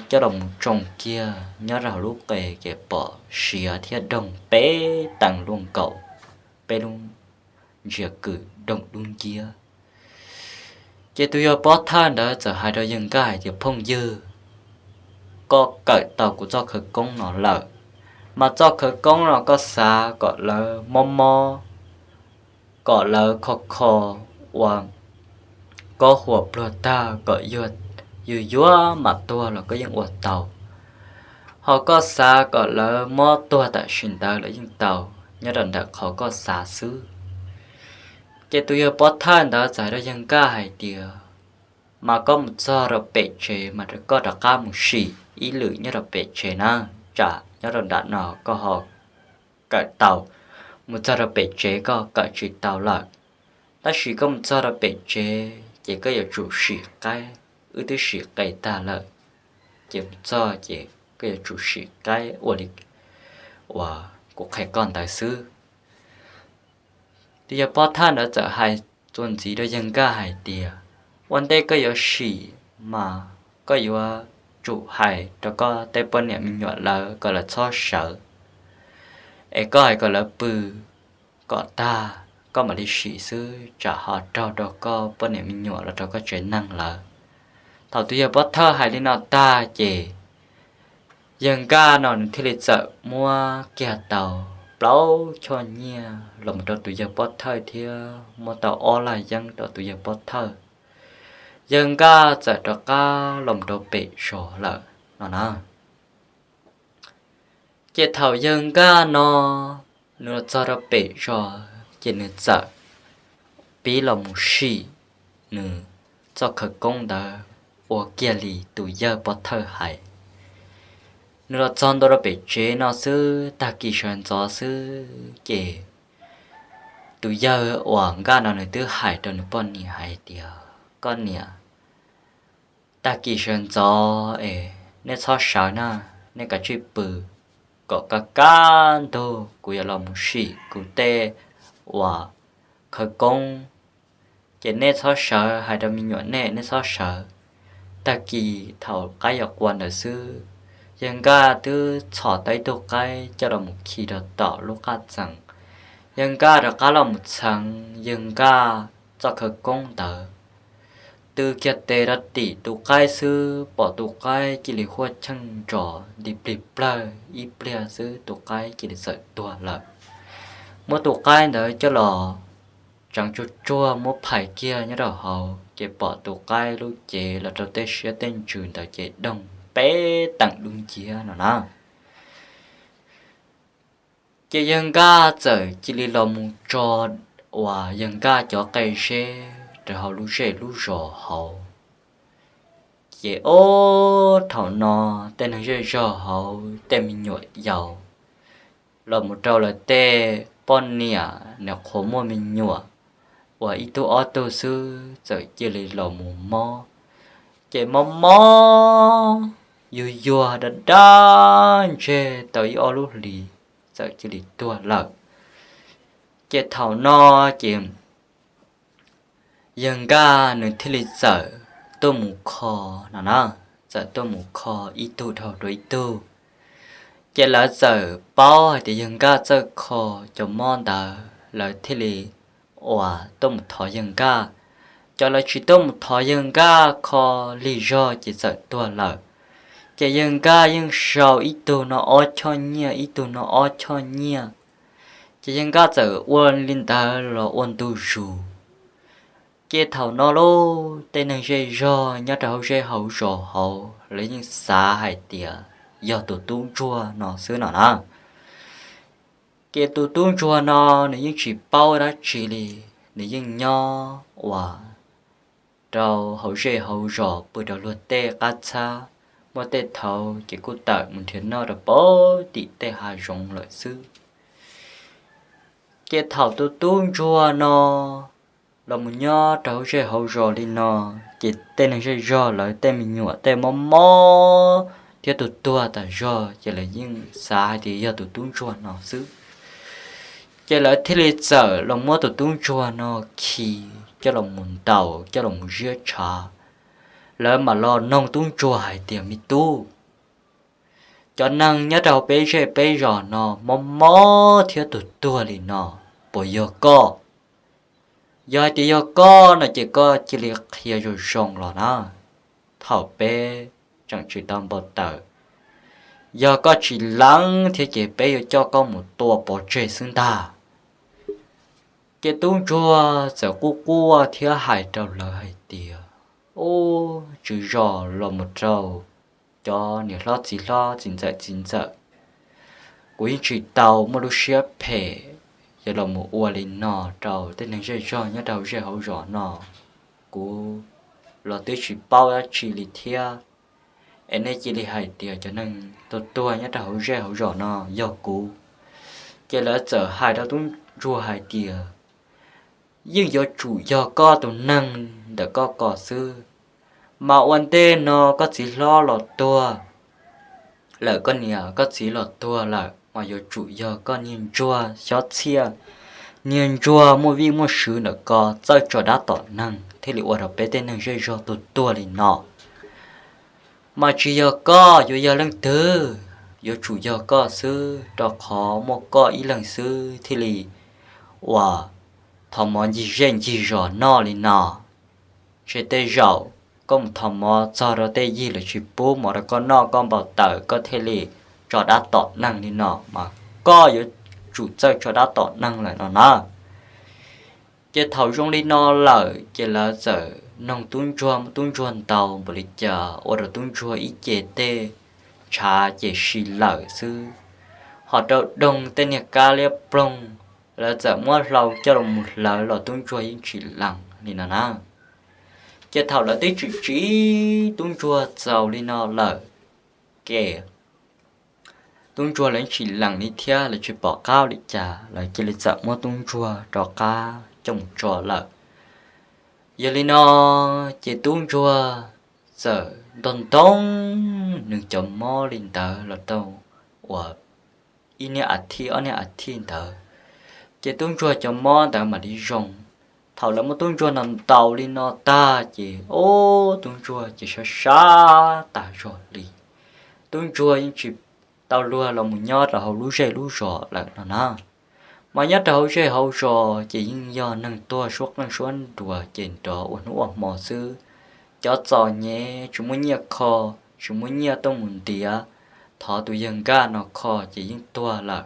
coj los mus tsoo kiag, nyob rau hauv lub qe ces pom siav thiab doog peb teev luaj nkaus, peb lub ntsia kws doog dub nciab. Ces tus yawg pob thawj ntawd txawm hais rau yawg Nkaj hais tias, Phooj ywg, koj kawm tau kuv txoj khawv koob no lawm, mas txoj khawv koob no koj xav kom lawv mob mob, kom lawv kho kho, ua kob huam pluag tag kom yuag yuag yuag mam tuag los koj yeej ua tau. Ho koj xav kom lawv mob tuag tam sim ntawd los yeej tau, nyob rau ntawm qhov koj xav xwb. Ces tus yawg pob thawj ntawd txawm hais rau yawg Nkaj hais tias, mas koj mus txog rau pem tsev mas koj rov qab mus sim ib lwm nyob rau pem tsev na, tsam nyob rau nram no koj ho kawm tau, mus txog rau pem tsev koj kawm tsis tau lawm. Tab sis koj mus txog rau pem tsev ces koj yuav tsum sim qaib, wb twb sim qe tag lawm, ces mus txog ces koj yuav tsum sim qaib ua li uas kuv qhia koj ntawd xwb. Tus yawg pov thawj ntawd txawm hais txuas ntxiv rau yawg Nkaj hais tias, ua ntej koj yuav sim mas koj yuav tsum hais rau koj tej poj niam me nyuam lawv kom lawv txhob sawv, es koj hais kom lawv pw kom tag koj mam li sim xwb, tsam ho raug rau koj poj niam me nyuam los rau koj tsev neeg lawm. Thaum tus yawg pov thawj hais li no tag ces yawg Nkaj no nws thiaj li txawm muab kiag tau plaub choj nyiaj los mus rau tus yawg pov thawj thiab muab tau ob laj yeeb rau tus yawg pov thawj. Yawg Nkaj txawm rov qab los mus rau pem zos lawm no na. Ces thaum yawg Nkaj no nws los txog rau pem zos ces nws txawm pib los mus sim nws txoj khawv koob ntawd ua kiag li tus yawg pov thawj hais. Nws los txog ntua rau pem tsev no xwb, tag kis sawv ntxov xwb ces tus yawg uas Nkaj no nws twb hais rau nws poj niam hais tias, koj niam, tag kis sawv ntxov es nej txhob sawv na, nej kav tsij pw kom kaj kaj ntug kuv yuav los mus sim kuv tej uas khawv koob. Ces nej txhob sawv, hais rau me nyuam nej, nej txhob sawv. Tag kis thaum qaib yuav qua ntawd xwb, yawg Nkaj twb txhom tau ib tug qaib coj los mus khi rau tom lub qaj txee. Yawg Nkaj rov qab los mus txheev yawg Nkaj txoj khawv koob ntawd, tw kiag tes rau tim tus qaib xwb, pom tus qaib cia li huaj cheej nrov nti plig plawg, ib pliag xwb tus qaib cia li txawm tuag lawm. Muab tus qaib ntawd coj los tseev tsuag tsuag muab phais kiag nyob rau hauv ces pom tus qaib lub cev los rau tej siab tej ntsws ntawd ces doog peb teem dub nciab no na. Ces yawg Nkaj txawm cia li los mus tso uas yawg Nkaj cov qe zeb rau hauv lub zej lub zos hauv. Ces ob thaum no tej neeg zej zog hauv tej me nyuam yaus los mus rau lawv tej poj niam nyuam qhuav muaj me nyuam uas ib tug ob tug xwb txawm cia li los mus mob. Ces mob mob yuag yuag dab dab ntseg tau ib ob lub hlis txawm cia li tuag lawm. Ces thaum no ces yawg Nkaj nws thiaj li txawm tuaj mus kho no na, txawm tuaj mus kho ib tug dhau rau ib tug. Ces lawv txawm paub hais tias yawg Nkaj txawj kho cov mob ntawd, lawv thiaj li uas tuaj mus thov yawg Nkaj. Cov lawv tsis tuaj mus thov yawg Nkaj kho lig zog ces txawm tuag lawm. Ces yawg Nkaj yeej sau ib tug no ob choj nyiaj, ib tug no ob choj nyiaj. Ces yawg Nkaj txawm ua li ntawd los ua ntu zus. Ces thaum no lauj, tej neeg zej zog nyob rau hauv zej hauv zos hauv lawv yeej xav hais tias yog tus tub ntsuag no xwb no na. Ces tus tub ntsuag no nws yeej tsis paub dab tsi li, nws yeej nyob uas rau hauv zej hauv zos pw rau luag tej qab txhab, muaj tej thaum ces kuj tawm mus nrhiav noj rau pem tim tej hav zoov lawm xwb. Ces thaum tus tub ntsuag no los mus nyob rau hauv zej hauv zos li no, ces tej neeg zej zog lawv tej me nyuam tej mob mob thiab tuag tuag tas zog ces lawv yeej xav hais tias yog tus tub ntsuag no xwb. Ces lawv thiaj li txawm los muab tus tub ntsuag no khi coj los mus ntaus coj los mus ziab tshav. Lawv mam los noog tub ntsuag hais tias, me tub, cov neeg nyob rau peb zej peb zos no mob mob thiab tuag tuag li no, puas yog koj? Yog hais tias yog koj no ces koj cia li qhia zoo zoo los na, thaum peb tseem tsis tau npau taws. Yog koj tsis lees thiab ces peb yuav coj koj mus tua pov tseg xwb ntag. Ces tub ntsuag txawm quaj quaj thiab hais rau lawv hais tias, ub, tswv zos los mus rau cov niam hlob txiv hlob txiv ntxawm txiv ntxawm, kuv yeej tsis tau muaj lub siab phem yuav los mus ua li no rau tej neeg zej zog nyob rau hauv zej hauv zos no. Kuv los twb tsis paub dab tsi li thiab. Es nej cia li hais tias cov neeg tuag tuag nyob rau hauv zej hauv zos no yog kuv. Ces lawv txawm hais rau tub ntsuag hais tias, yeej yuav tsum yog koj tus neeg ntawm koj ko xwb, mas ua ntej no koj txiv hlob los tuag lawm, koj niam koj txiv los tuag lawm, mas yuav tsum yog koj niag ntsuag xyob txhiaj, niag ntsuag muaj vij muaj sw ntawm ko txawj tso dab tom neeg thiaj li ua rau peb tej neeg zej zog tuag tuag li no. Mas tsis yog koj yuav yog leej twg, yuav tsum yog koj xwb, rau qhov muaj koj ib leeg xwb thiaj li uas thov mov ncig zej ncig zos noj li no. Ntshe tej zaum koj mus thov mov txog rau tej yig lawv tsis pub mov rau koj noj, koj npau taws koj thiaj li tso dab tom neeg li no, mas koj yuav tsum txawj tso dab tom neeg lawm no na. Ces thaum zoo li no lawm ces lawv txawm noog tub ntsuag, muab tub ntsuag ntaus npaum li cas ua rau tub ntsuag ib ce tej ntshav ces si lawm xwb. Ho rau doog tej niag kab liab ploog, lawv txawm muab hlau coj los mus hlawv los tub ntsuag yeej tsis lees li no na. Ces thaum lawv twb tsim tsiv tub ntsuag txaus li no lawm, ces tub ntsuag lawv tsis lees li thiab, lawv tsis pom qab li cas, lawv cia li txawm muab tub ntsuag rov qab coj mus tso lawm. Yog li no, ces tub ntsuag txawm ntog ntoo nws cov mob li ntawd los tau uas ib niaj a thiv ob niaj a thiv ntawd, ces tub ntsuag cov mob ntawd mam li zoo. Thaum lawv muab tub ntsuag ntaus ntaus li no tag ces, o, tub ntsuag ces sab sab tas zog li. Tub ntsuag yeej tsis tau luag los mus nyob rau hauv lub zej lub zos lawm no na. Mas nyob rau hauv zej hauv zos ces yeej yog neeg tuag suab qeej suab nruas ces nrov ua hnub ua hmo xwb. Cov txom nyem tsis muaj nyiaj kho, tsis muaj nyiaj tuaj mus ntiav thov tus yawg nkaj no kho ces yeej tuag lawm.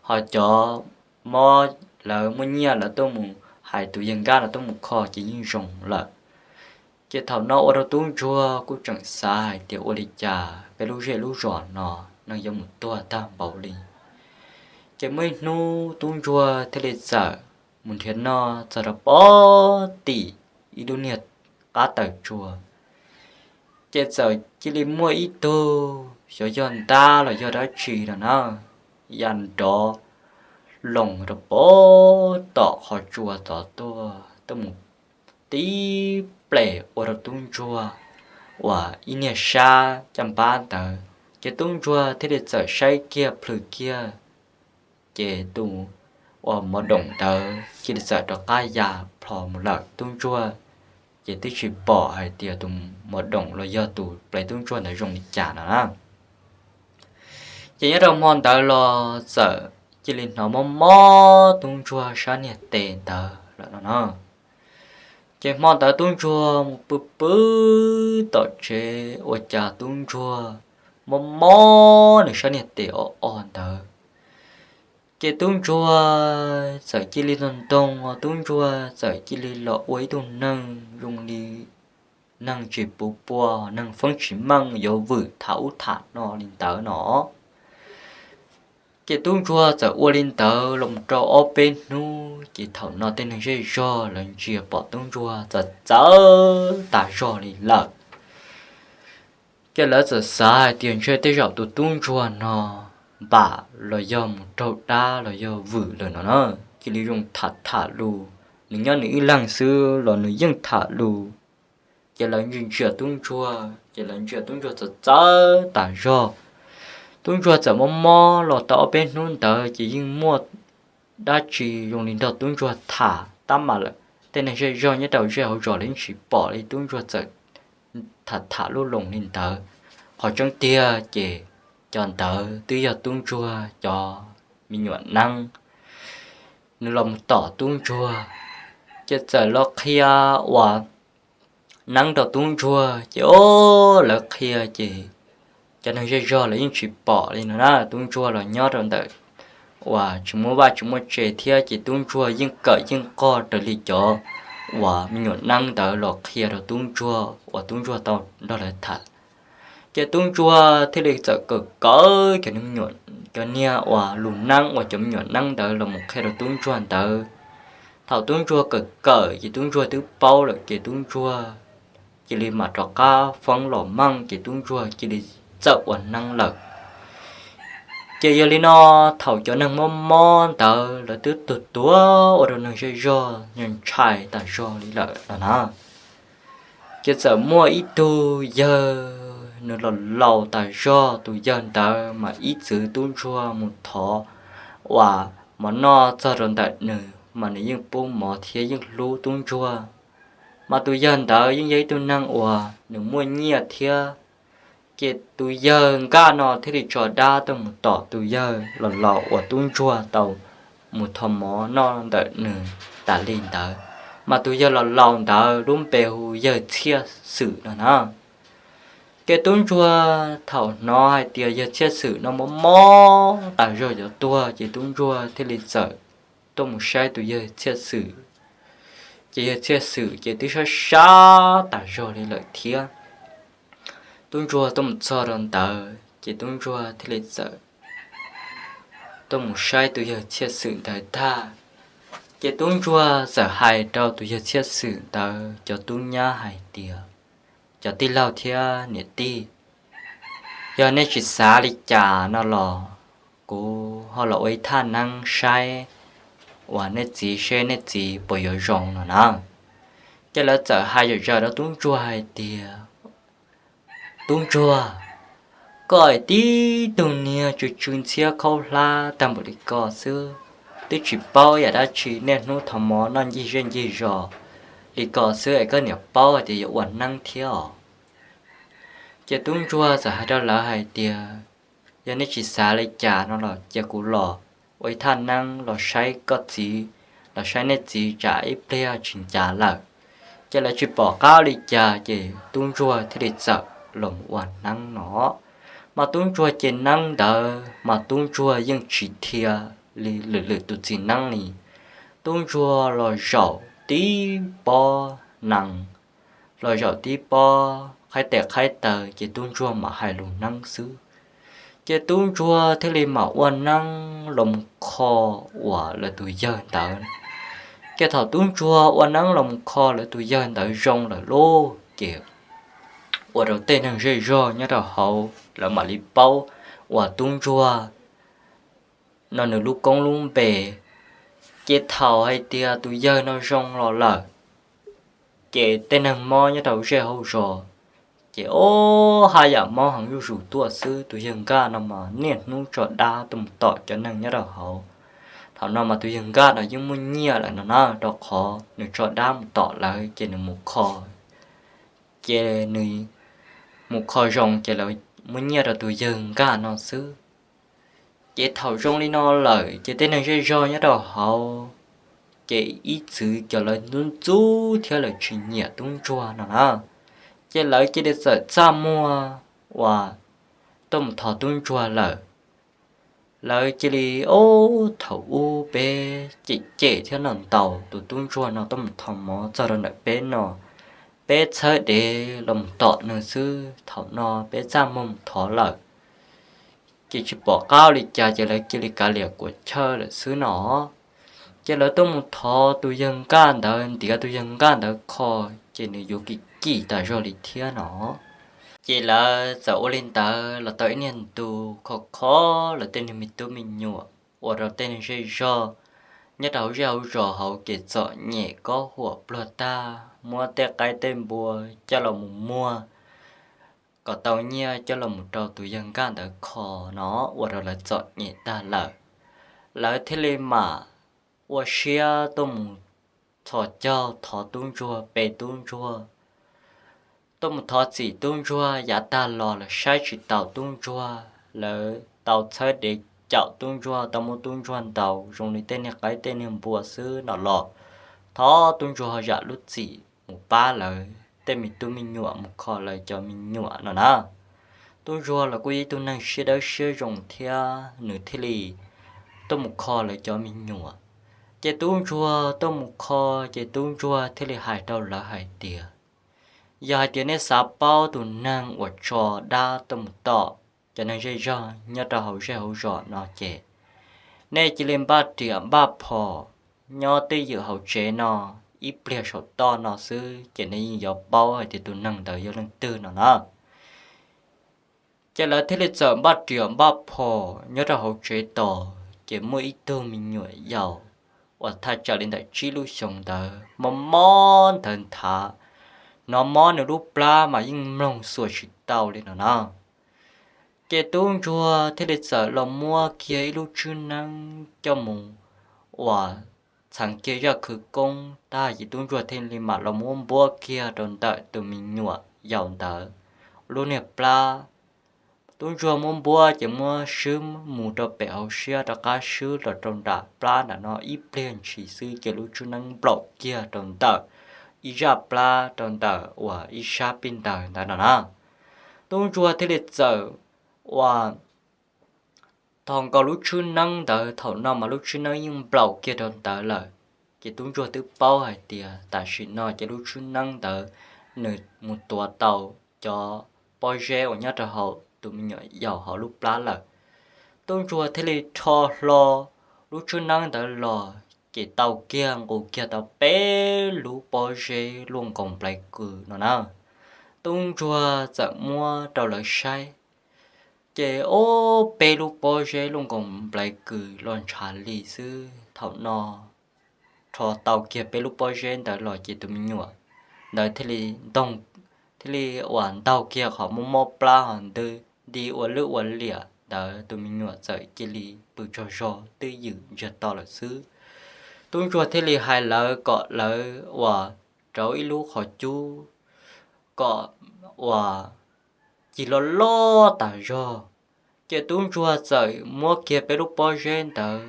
Ho cov mob lawv muaj nyiaj lawv tuaj mus hais tus yawg nkaj no tuaj mus kho ces yeej zoo lawm. Ces thaum no ua rau tub ntsuag kuj tseem xav hais tias ua li cas peb lub zej lub zos no neeg yuav mus tuag tag npaum li. Ces muaj ib hnub tub ntsuag thiaj li txawm mus nrhiav noj txog rau pem tim ib lub niag qab taws tsua. Ces txawm cia li muaj ib tug xyov yog ntab los yog dab tsi no na, ya nrov loos rau pem tom qhov tsua tod tuaj, tuaj mus tib ples ua rau tub ntsuag uas ib niag sab caj npab ntawd. Ces tub ntsuag thiaj li txawm saib kiag plhws kiag, ces tus uas mov doom ntawd cia li txawm rov qab ya plho mus lawm. Tub ntsuag ces twb tsis pom hais tias tus mov doom los yog tus plev tub ntsuag ntawd zoo li cas no na. Ces nyob rau hmo ntawd los txawm cia li hnov mob mob tub ntsuag sab niag tes ntawd lawm no na. Ces hmo ntawd tub ntsuag mus pw pw tom tsev ua cas tub ntsuag mob mob nws sab niag tes o o ntawd. Ces tub ntsuag txawm cia li ntog ntoo, tub ntsuag txawm cia li los ua ib tug neeg zoo li neeg tsis puv pua, neeg feeb tsis meej, yuav vwm tham ub tham no li ntawd no. Ces tub ntsuag txawm ua li ntawd los rau ob peb hnub, ces thaum no tej neeg zej zog lawv ntsia pom tub ntsuag txawm txawv tas zog li lawm. Ces lawv txawm xav hais tias ntshe tej zaum tus tub ntsuag no npam los yog mus raug dab los yog vwm lawm no na. Cia li zoo tham tham lus, nws nyob nws ib leeg xwb los nws yeej tham lus. Ces lawv ntsia ntsia tub ntsuag, ces lawv ntsia tub ntsuag txawv txawv tas zog. Tub ntsuag txawm mob mob los tau ob peb hnub ntawd ces yeej muaj dab tsi zoo li nrog tub ntsuag tham tab mas lawm. Tej neeg zej zog nyob rau zej hauv zos lawv yeej tsis pom li, tub ntsuag txawm tham tham lub loos li ntawd. Qhov tseeb tiag ces cov ntawd twb yog tub ntsuag cov me nyuam neeb, nws los mus tom tub ntsuag, ces txawm los qhia ua neeb rau tub ntsuag. Ces o, lawv qhia ces cov neeg zej zog lawv yeej tsis pom li no na. Tub ntsuag los nyob rau ntawm uas tsis muaj vaj tsis muaj tse thiab, ces tub ntsuag yeej kawm yeej qog raws li cov uas me nyuam neeb ntawd los qhia rau tub ntsuag uas tub ntsuag tau nrog lawv tham. Ces tub ntsuag thiaj li txawm kawm kawm cov, cov niag uas lus neeb uas cov me nyuam neeb ntawd los mus qhia rau tub ntsuag ntawd. Thaum tub ntsuag kawm kawm ces tub ntsuag twb paub lawm ces tub ntsuag cia li mam rov qab foob los meej ces tub ntsuag cia li txawm ua neeb lawm. Ces yog li no, thaum cov neeg mob mob ntawd lawv twb tuag tuag ua rau neeg zej zog ntshai tas zog li lawm no na. Ces txawm muaj ib tug yawg nws los laus tas zog, tus yawg ntawd mas ib txwm tub ntsuag mus thov uas mov noj txog rau ntawm nws mas nws yeej pub mov thiab yeej hlub tub ntsuag. Mas tus yawg ntawd yeej yog ib tug neeg uas nws muaj nyiaj thiab. Ces tus yawg Nkaj no thiaj li tso dab tuaj mus tom tus yawg los laus uas tub ntsuag tau mus thov mov noj ntawm nws tas li ntawd. Mas tus yawg los laus ntawd lub npe hu yawg Txhiaj Xwm no na. Ces tub ntsuag thaum hnov hais tias yawg Txhiaj Xwm no mob mob tas zog yuav tuag ces tub ntsuag thiaj li txawm tuaj mus saib tus yawg Txhiaj Xwm. Ces yawg Txhiaj Xwm ces twb sab sab tas zog li lawm thiab. Tub ntsuag tuaj mus txog rau ntawd ces tub ntsuag thiaj li txawm tuaj mus saib tus yawg Txhiaj Xwm ntawd tag. Ces tub ntsuag txawm hais rau tus yawg Txhiaj Xwm ntawd cov tub nyab hais tias, cov tij laug thiab niam tij, yog nej tsis xav li cas no los kuv ho los ua ib thaj neeb saib uas nej txiv seb nej txiv puas yuav zoo no na. Ces lawv txawm hais zom zaws rau tub ntsuag hais tias, tub ntsuag, koj es tib tug niag tsw tsw ntxhiab khaub hlab tag npaum li ko xwb, twb tsis paub yam dab tsi, niaj hnub thov mov noj ncig zej ncig zos li ko xwb es koj niam paub hais tias yuav ua neeb thiab os. Ces tub ntsuag txawm hais rau lawv hais tias, yog nej tsis xav li cas no los cia kuv los ua ib thaj neeb los saib koj txiv, los saib nej txiv tsam ib pliag tsis ncav lawm. Ces lawv tsis pom qab li cas ces tub ntsuag thiaj li txawm los ua neeb no. Mas tub ntsuag ces neeb ntawd mas tub ntsuag yeej tsis dhia li lwm lwm tus txiv neeb li. Tub ntsuag los zaum tib pob nees, los zaum tib pob qhaib tes qhaib taw ces tub ntsuag mam hais lus neeb xwb. Ces tub ntsuag thiaj li mam ua neeb los mus kho uas lawv tus yawg ntawd. Ces thaum tub ntsuag ua neeb los mus kho lawv tus yawg ntawd zoo lawm lauj, ces ua rau tej neeg zej zog nyob rau hauv lawv mam li paub uas tub ntsuag no nws lub koob lub npe. Ces thaum hais tias tus yawg no zoo los lawm, ces tej neeg mob nyob rau zej hauv zos, ces ob haj yam mob heev zuj zus tuaj xwb. Tus yawg Nkaj no mas niaj hnub tso dab tuaj mus tom cov neeg nyob rau hauv. Thaum no mas tus yawg Nkaj no yeej muaj nyiaj lawm no na, rau qhov nws tso dab mus tom lawv ces nws mus kho, ces nws mus kho zoo ces lawv muab nyiaj rau tus yawg Nkaj no xwb. Ces thaum zoo li no lawm ces tej neeg zej zog nyob rau hauv, ces ib txwm cov lawv ntxub ntxub thiab lawv tsis nyiam tub ntsuag no na. Ces lawv cia li txawm txaj muag uas tuaj mus thov tub ntsuag lawm. Lawv cia li, ob, thaum ub peb cem cem thiab ntaus ntaus tus tub ntsuag no tuaj mus thov mov txog rau ntawm peb no, peb txhawb dev los mus tom nws xwb, thaum no peb txaj muag mus thov lawm, ces tsis pom qab li cas ces lawv cia li kav liam kuas chawj lawm xwb no. Ces lawv tuaj mus thov tus yawg Nkaj ntawd, ntiav tus yawg Nkaj ntawd kho, ces nws yuav kim kim tas zog li thiab no. Ces lawv txawm ua li ntawd los tau ib niag ntu kho kho lawv tej niag me tub me nyuam, ua rau tej neeg zej zog nyob rau hauv zej hauv zos hauv ces txom nyem kob huam pluag tag, muab tej qaib tej npua coj los mus muag kom tau nyiaj coj los mus rau tus yawg Nkaj ntawd kho no, ua rau lawv txom nyem tag lawm. Lawv thiaj li mam ua siab tuaj mus txhos caug thov tub ntsuag, pe tub ntsuag, tuaj mus thov txim tub ntsuag. Yav tag los lawv saib tsis taus tub ntsuag, lawv tau txhawb dev caum tub ntsuag, tau muab tub ntsuag ntaus zoo li tej niag qaib tej niag npua xwb no los thov tub ntsuag ho zam lub txim mus pab lawv tej me tub me nyuam, mus kho lawv cov me nyuam no na. Tub ntsuag los kuj yog ib tug neeg siab dawb siab zoo thiab, nws thiaj li tuaj mus kho lawv cov me nyuam. Ces tub ntsuag tuaj mus kho, ces tub ntsuag thiaj li hais rau lawv hais tias, yog hais tias nej xav paub tus neeg uas tso dab tuaj mus tom cov neeg zej zog nyob rau hauv zej hauv zos no ces nej cia li npaj riam npaj phom nyob twj ywm hauv tsev no ib pliag saum toj no xwb ces nej yeej yuav paub hais tias tus neeg ntawd yog leej twg no na. Ces lawv thiaj li txawm npaj riam npaj phom nyob rau hauv tsev tos, ces muaj ib tug me nyuam yaus uas thaj tsam li ntawm tsib lub xyoos ntawd mob mob ntawd nthav, hnov mob nws lub plab mas yeej mloog xuas tsis tau li no na. Ces tub ntsuag thiaj li txawm los muab kiag ib lub tswb neeb coj mus uas txheev kiag zaj khawv koob tag ces tub ntsuag thiaj li mam los muab npuab kiag rau ntawm tus me nyuam yaus ntawd lub niag plab. Tub ntsuag muab npuab ces muab swb mus rau pem hauv siab rov qab swb los rau nram plab nram no ib pliag ntshis xwb ces lub tswb neeb nplaum kiag rau ntawm ib zaj plab rau ntawm uas ib sab pij ntawd ntawd no na. Tub ntsuag thiaj li txawm uas thov nkaus lub tswb neeb ntawd, thaum no mas lub tswb neeb yeej nplaum kiag rau ntawd lawm. Ces tub ntsuag twb paub hais tias tam sim no ces lub tswb neeb ntawd nws mus tuav tau cov pob zeb uas nyob rau hauv tus me nyuam yaus hauv lub plab lawm. Tub ntsuag thiaj li rho hlo lub tswb neeb ntawd los ces tau kiag nqus kiag tau peb lub pob zeb luaj nkaus nplai kws no na. Tub ntsuag txawm muab rau lawv saib, ces ob peb lub pob zeb luaj nkaus nplai kws los ntshav li xwb. Thaum no rho tau kiag peb lub pob zeb ntawd los ces tus me nyuam ntawd thiaj li ntoo, thiaj li uas ntaug kiag qhov mob mob plab ho nti ua lwj ua liam ntawd, tus me nyuam txawm cia li pw tsaug zog twb ywm ntsiag to lawm xwb. Tub ntsuag thiaj li hais lawv kom lawv uas rauv ib lub qhov cub kom uas cig loj loj tas zog. Ces tub ntsuag txawm muab kiag peb lub pob zeb ntawd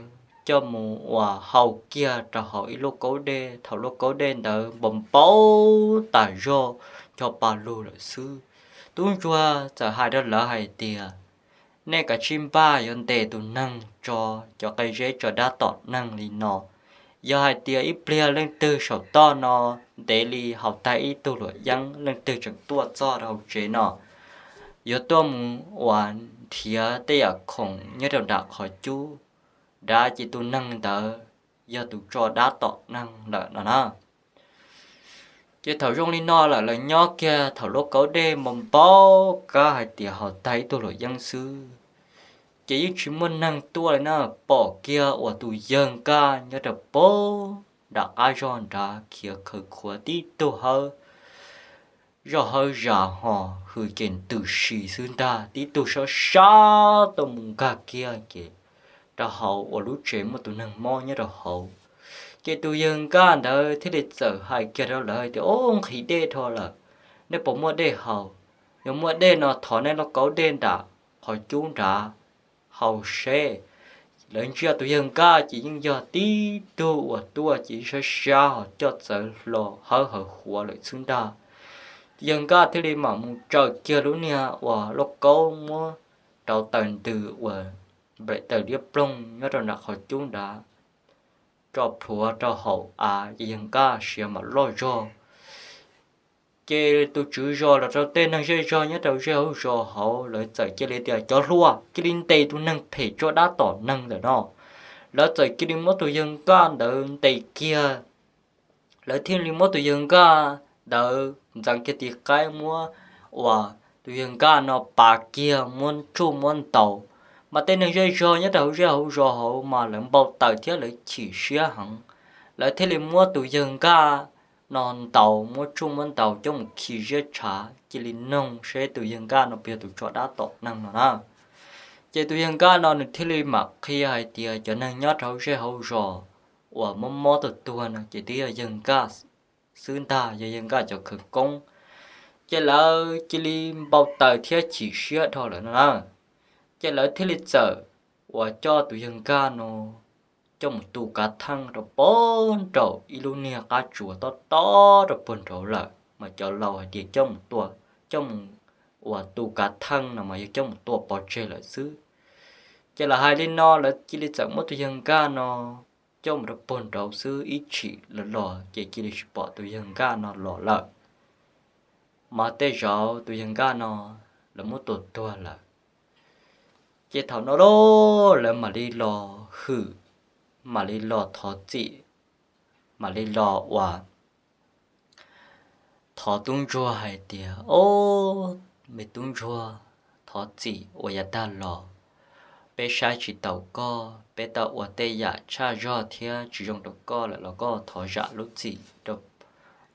coj mus uas hau kiag rau hauv ib lub kaub dej, thaum lub kaub dej ntawd npau npau tas zog ncho pa lug lawm xwb. Tub ntsuag txawm hais rau lawv hais tias, nej kav tsij npaj yuav ntes tus neeg tso cov qe zeb tso dab tom neeg li no. Yog hais tias ib pliag leej twg saum toj no ntev li haus tag ib tug luam yeeb, leej twg tseem tuaj txog rau hauv tsev no, yuav tuaj mus uas nrhiav tej yam khoom nyob rau nram qhov cub nrad ces tus neeg ntawd yog tus tso dab tom neeg lawm no na. Ces thaum zoo li no lawm, lawv nyob kiag thaum lub kaub dej npau npau kab hais tias haus tag ib tug luam yeeb xwb, ces yeej tsis muaj neeg tuaj li na. Pom kiag uas tus yawg nkaj nyob rau pem nram qab zog nrad khiav khawv khuav tib tug hawb zoj hawb zas ho hws ces ntws si xwb ntag, tib tug sab sab tuaj mus nkag kiag ces rau hauv uas lub tsev muaj tus neeg mob nyob rau hauv. Ces tus yawg nkaj ntawd thiaj li txawm hais kiag rau lawv tias, ob, nqhis dej dhau lawm, nej puas muaj dej haus? Yog muaj dej no thov nej lub kaub dej nram qhov cub nrad haus seb. Lawv ntsia tus yawg nkaj ces yeej yog tib tug uas tuaj ces sab sab ho coj txawv hlo hawb hawv huav lawm xwb ntag. Yawg nkaj thiaj li mam mus tsaws kiag lub niag uas lauj kaub muab rauv taws ntws uas nplaim taws liab ploog nyob rau nram qhov cub nrad tso plhuav rau hauv av ces yawg nkaj siav mam loj zog. Ces tus tswv zos los rau tej neeg zej zog nyob rau zej hauv zos hauv lawv txawm cia li tias, cov hluas, cia li ntes tus neeg phem tso dab tom neeg ntawm no. Lawv txawm cia li muab tus yawg nkaj ntawd ntes kiag. Lawv thiaj li muab tus yawg nkaj ntawd ntxeev kiag tis qaib, muab uas tus yawg nkaj no pav kiag, muab tsuj muab ntaus. Mas tej neeg zej zog nyob rau hauv zej hauv zos hauv mas lawv npau taws thiab lawv chim siab heev. Lawv thiaj li muab tus yawg nkaj no ntaus, muab tsuj muab ntaus coj mus khi ziab tshav, cia li noog seb tus yawg nkaj no puas yog tus tso dab tom neeg no na. Ces tus yawg nkaj no nws thiaj li mam qhia hais tias cov neeg nyob rau hauv zej hauv zos uas mob mob tuag tuag no ces twb yog yawg nkaj xwb ntag, yog yawg nkaj cov khawv koob. Ces lawv cia li npau taws thiab chim siab dhau lawm no na. Ces lawv thiaj li txawm uas coj tus yawg nkaj no coj mus tu kav theej rau pem nraum ib lub niag qab tsuas tob tob rau puag nraud lawm, mas cov laus hais tias coj mus tua, coj mus uas tu kav theej no mas yog coj mus tua pov tseg lawm xwb. Ces lawv hais li no lawv cia li txawm muab tus yawg nkaj no coj mus rau puag nraud xwb, ib chim los los ces cia li tsis pom tus yawg nkaj no los lawm. Mas tej zaum tus yawg nkaj no lawv muab tua tuag lawm. Ces thaum no lauj, lawv mam li los hwm, mam li los thov txim, mam li los uas thov tub ntsuag hais tias, Ob, me tub ntsuag, thov txim uas yav tag los peb saib tsis taus koj, peb tau ua tej yam tshaj zog thiab tsis zoo rau koj lawm los koj thov zam lub txim rau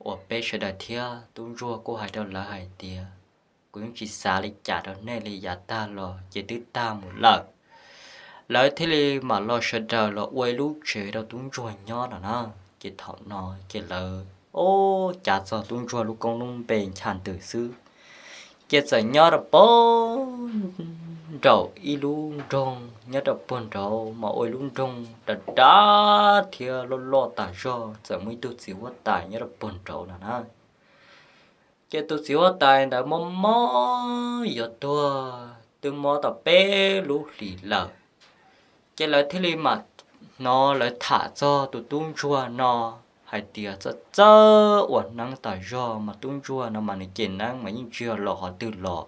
uas peb sawv daws thiab. Tub ntsuag kuj hais rau lawv hais tias, Kuv yeej tsis xav li cas rau nej li, yav tag los ces twb tag mus lawm. Lawv thiaj li mam los sawv daws los ua ib lub tsev rau tub ntsuag nyob no na. Ces thaum no ces lawv, o, cav txog tub ntsuag lub koob lub npe ncha ntws xwb, ces txawm nyob rau puag nraum ib lub nroog, nyob rau puag nraud mas ua ib lub nroog dav dav thiab loj loj tas zog, txawm muaj ib tug txiv huab tais nyob rau puag nraud no na. Ces tus txiv huab tais ntawd mob mob yuav tuag, twb mob tau peb lub hlis lawm. Ces lawv thiaj li mam hnov lawv tham txog tus tub ntsuag no hais tias txawj txawj ua neeb tas zog, mas tub ntsuag no mas nws cem neeb mas yeej tsis yog los qhov twg los,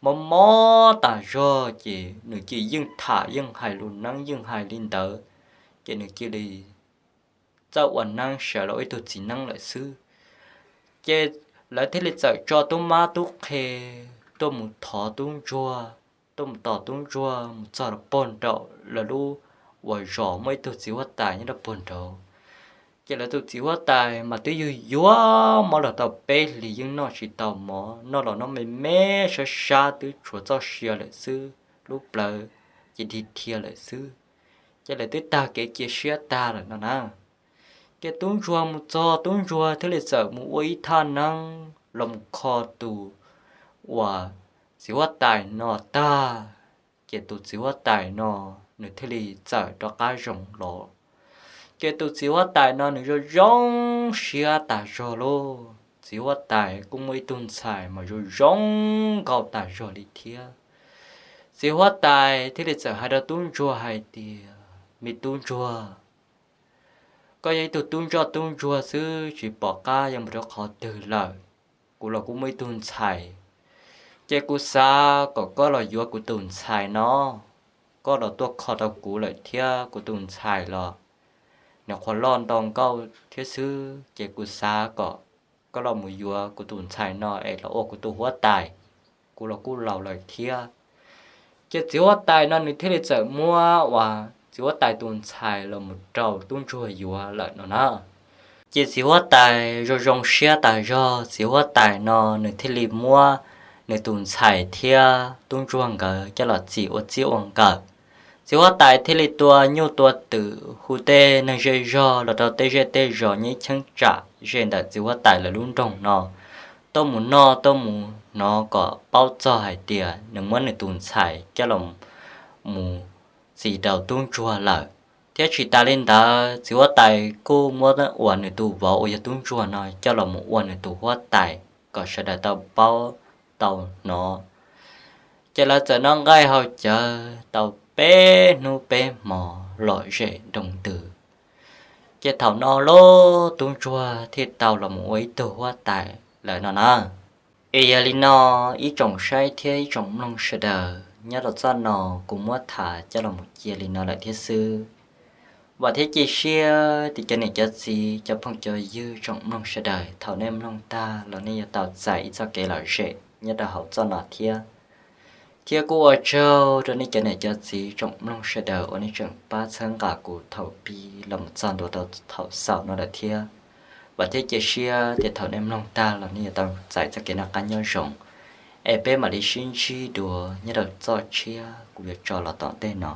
mob mob tas zog ces nws cia li yeej tham yeej hais lus neeb yeej hais li ntawd, ces nws cia li txawj ua neeb sawv los ua ib tug txiv neeb lawm xwb. Ces lawv thiaj li txawm tso tub mab tub qhe tuaj mus thov tub ntsuag, tuaj mus tos tub ntsuag mus txog rau puag nraum lawv lub uas zos muaj ib tug txiv huab tais nyob rau puag nraud. Ces lawv tus txiv huab tais mas twb yug yuav mob los tau peb hlis yeej noj tsis tau mov, noj los noj me me sab sab twb tshuav txoj sia lawm xwb, lub plawv ces dhia dhia lawm xwb. Ces lawv twb tag kev cia siab tag lawm no na. Ces tub ntsuag mus txog tub ntsuag thiaj li txawm mus ua ib thaj neeb los mus kho tus uas txiv huab tais no tag, ces tus txiv huab tais no nws thiaj li txawm rov qab zoo los. Ces tus txiv huab tais no nws zoo zoo siab tas zog lauj. Txiv huab tais kuj muaj ib tug ntxhais mas zoo zoo nkauj tas zog li thiab. Txiv huab tais thiaj li txawm hais rau tub ntsuag hais tias, Me tub ntsuag, koj yog ib tug tub ntsoj tub ntsuag xwb tsis pom qab yuav mus rau qhov twg lawm. Kuv los kuj muaj ib tug ntxhais, ces kuv xav kom koj los yuav kuv tus ntxhais no. Koj los tuaj kho tau kuv lawm thiab kuv tus ntxhais los nws qhuav loj ntau nkauj thiab xwb, ces kuv xav kom koj los mus yuav kuv tus ntxhais no es los ua kuv tus huab tais. Kuv los kuj laus lawm thiab. Ces txiv huab tais no nws thiaj li txawm muab uas txiv huab tais tus ntxhais los mus rau tub ntsuag yuav lawm no na. Ces txiv huab tais zoo zoo siab tas zog, txiv huab tais no nws thiaj li muab nws tus ntxhais thiab tub ntsuag nkawd coj los txim ua txij ua nkawm. Txiv huab tais thiaj li tua nyuj tua twm hu tej neeg zej zog los rau tej zej tej zos nyob ib cheeb tsam ze ntawm txiv huab tais lawv lub nroog no tuaj mus noj tuaj mus hnov kom paub txog hais tias nws muab nws tus ntxhais coj los mus txis rau tub ntsuag lawm. Thiab tsis tas li ntawd, txiv huab tais kuj muab uas nws tus vauv uas yog tub ntsuag no coj los mus ua nws tus huab tais kom sawv daws tau paub tau hnov. Ces lawv txawm noj nqaij haus cawv tau peb hnub peb hmo lom zem nroo ntws. Ces thaum no lub tub ntsuag thiaj tau los mus ua ib tug huab tais lawm no na. Es yog li no, ib tsoom saib thiab ib tsoom mloog sawv daws, nyob rau txoj no kuv muab tham coj los mus cia li no lawm thiab xwb. Vam thiab cia siab tias cov niam cov txiv cov phooj cov ywg tsoom mloog sawv daws thaum nej mloog tag los nej yuav tau txais ib txoj kev lom zem nyob rau hauv txoj no thiab. Thiab kuj ua tsaug rau nej cov niam cov txiv tsoom mloog sawv daws uas nej tseem pab txhawb nqa kuv thaum pib los mus txog ntua rau thaum xaus no lawm thiab. Vam thiab cia siab tias thaum nej mloog tag los nej yuav tau txais txoj kev noj qab nyob zoo. Es peb mam li sib ntsib dua nyob rau txoj tshiab kuv yuav tso los tom ntej no.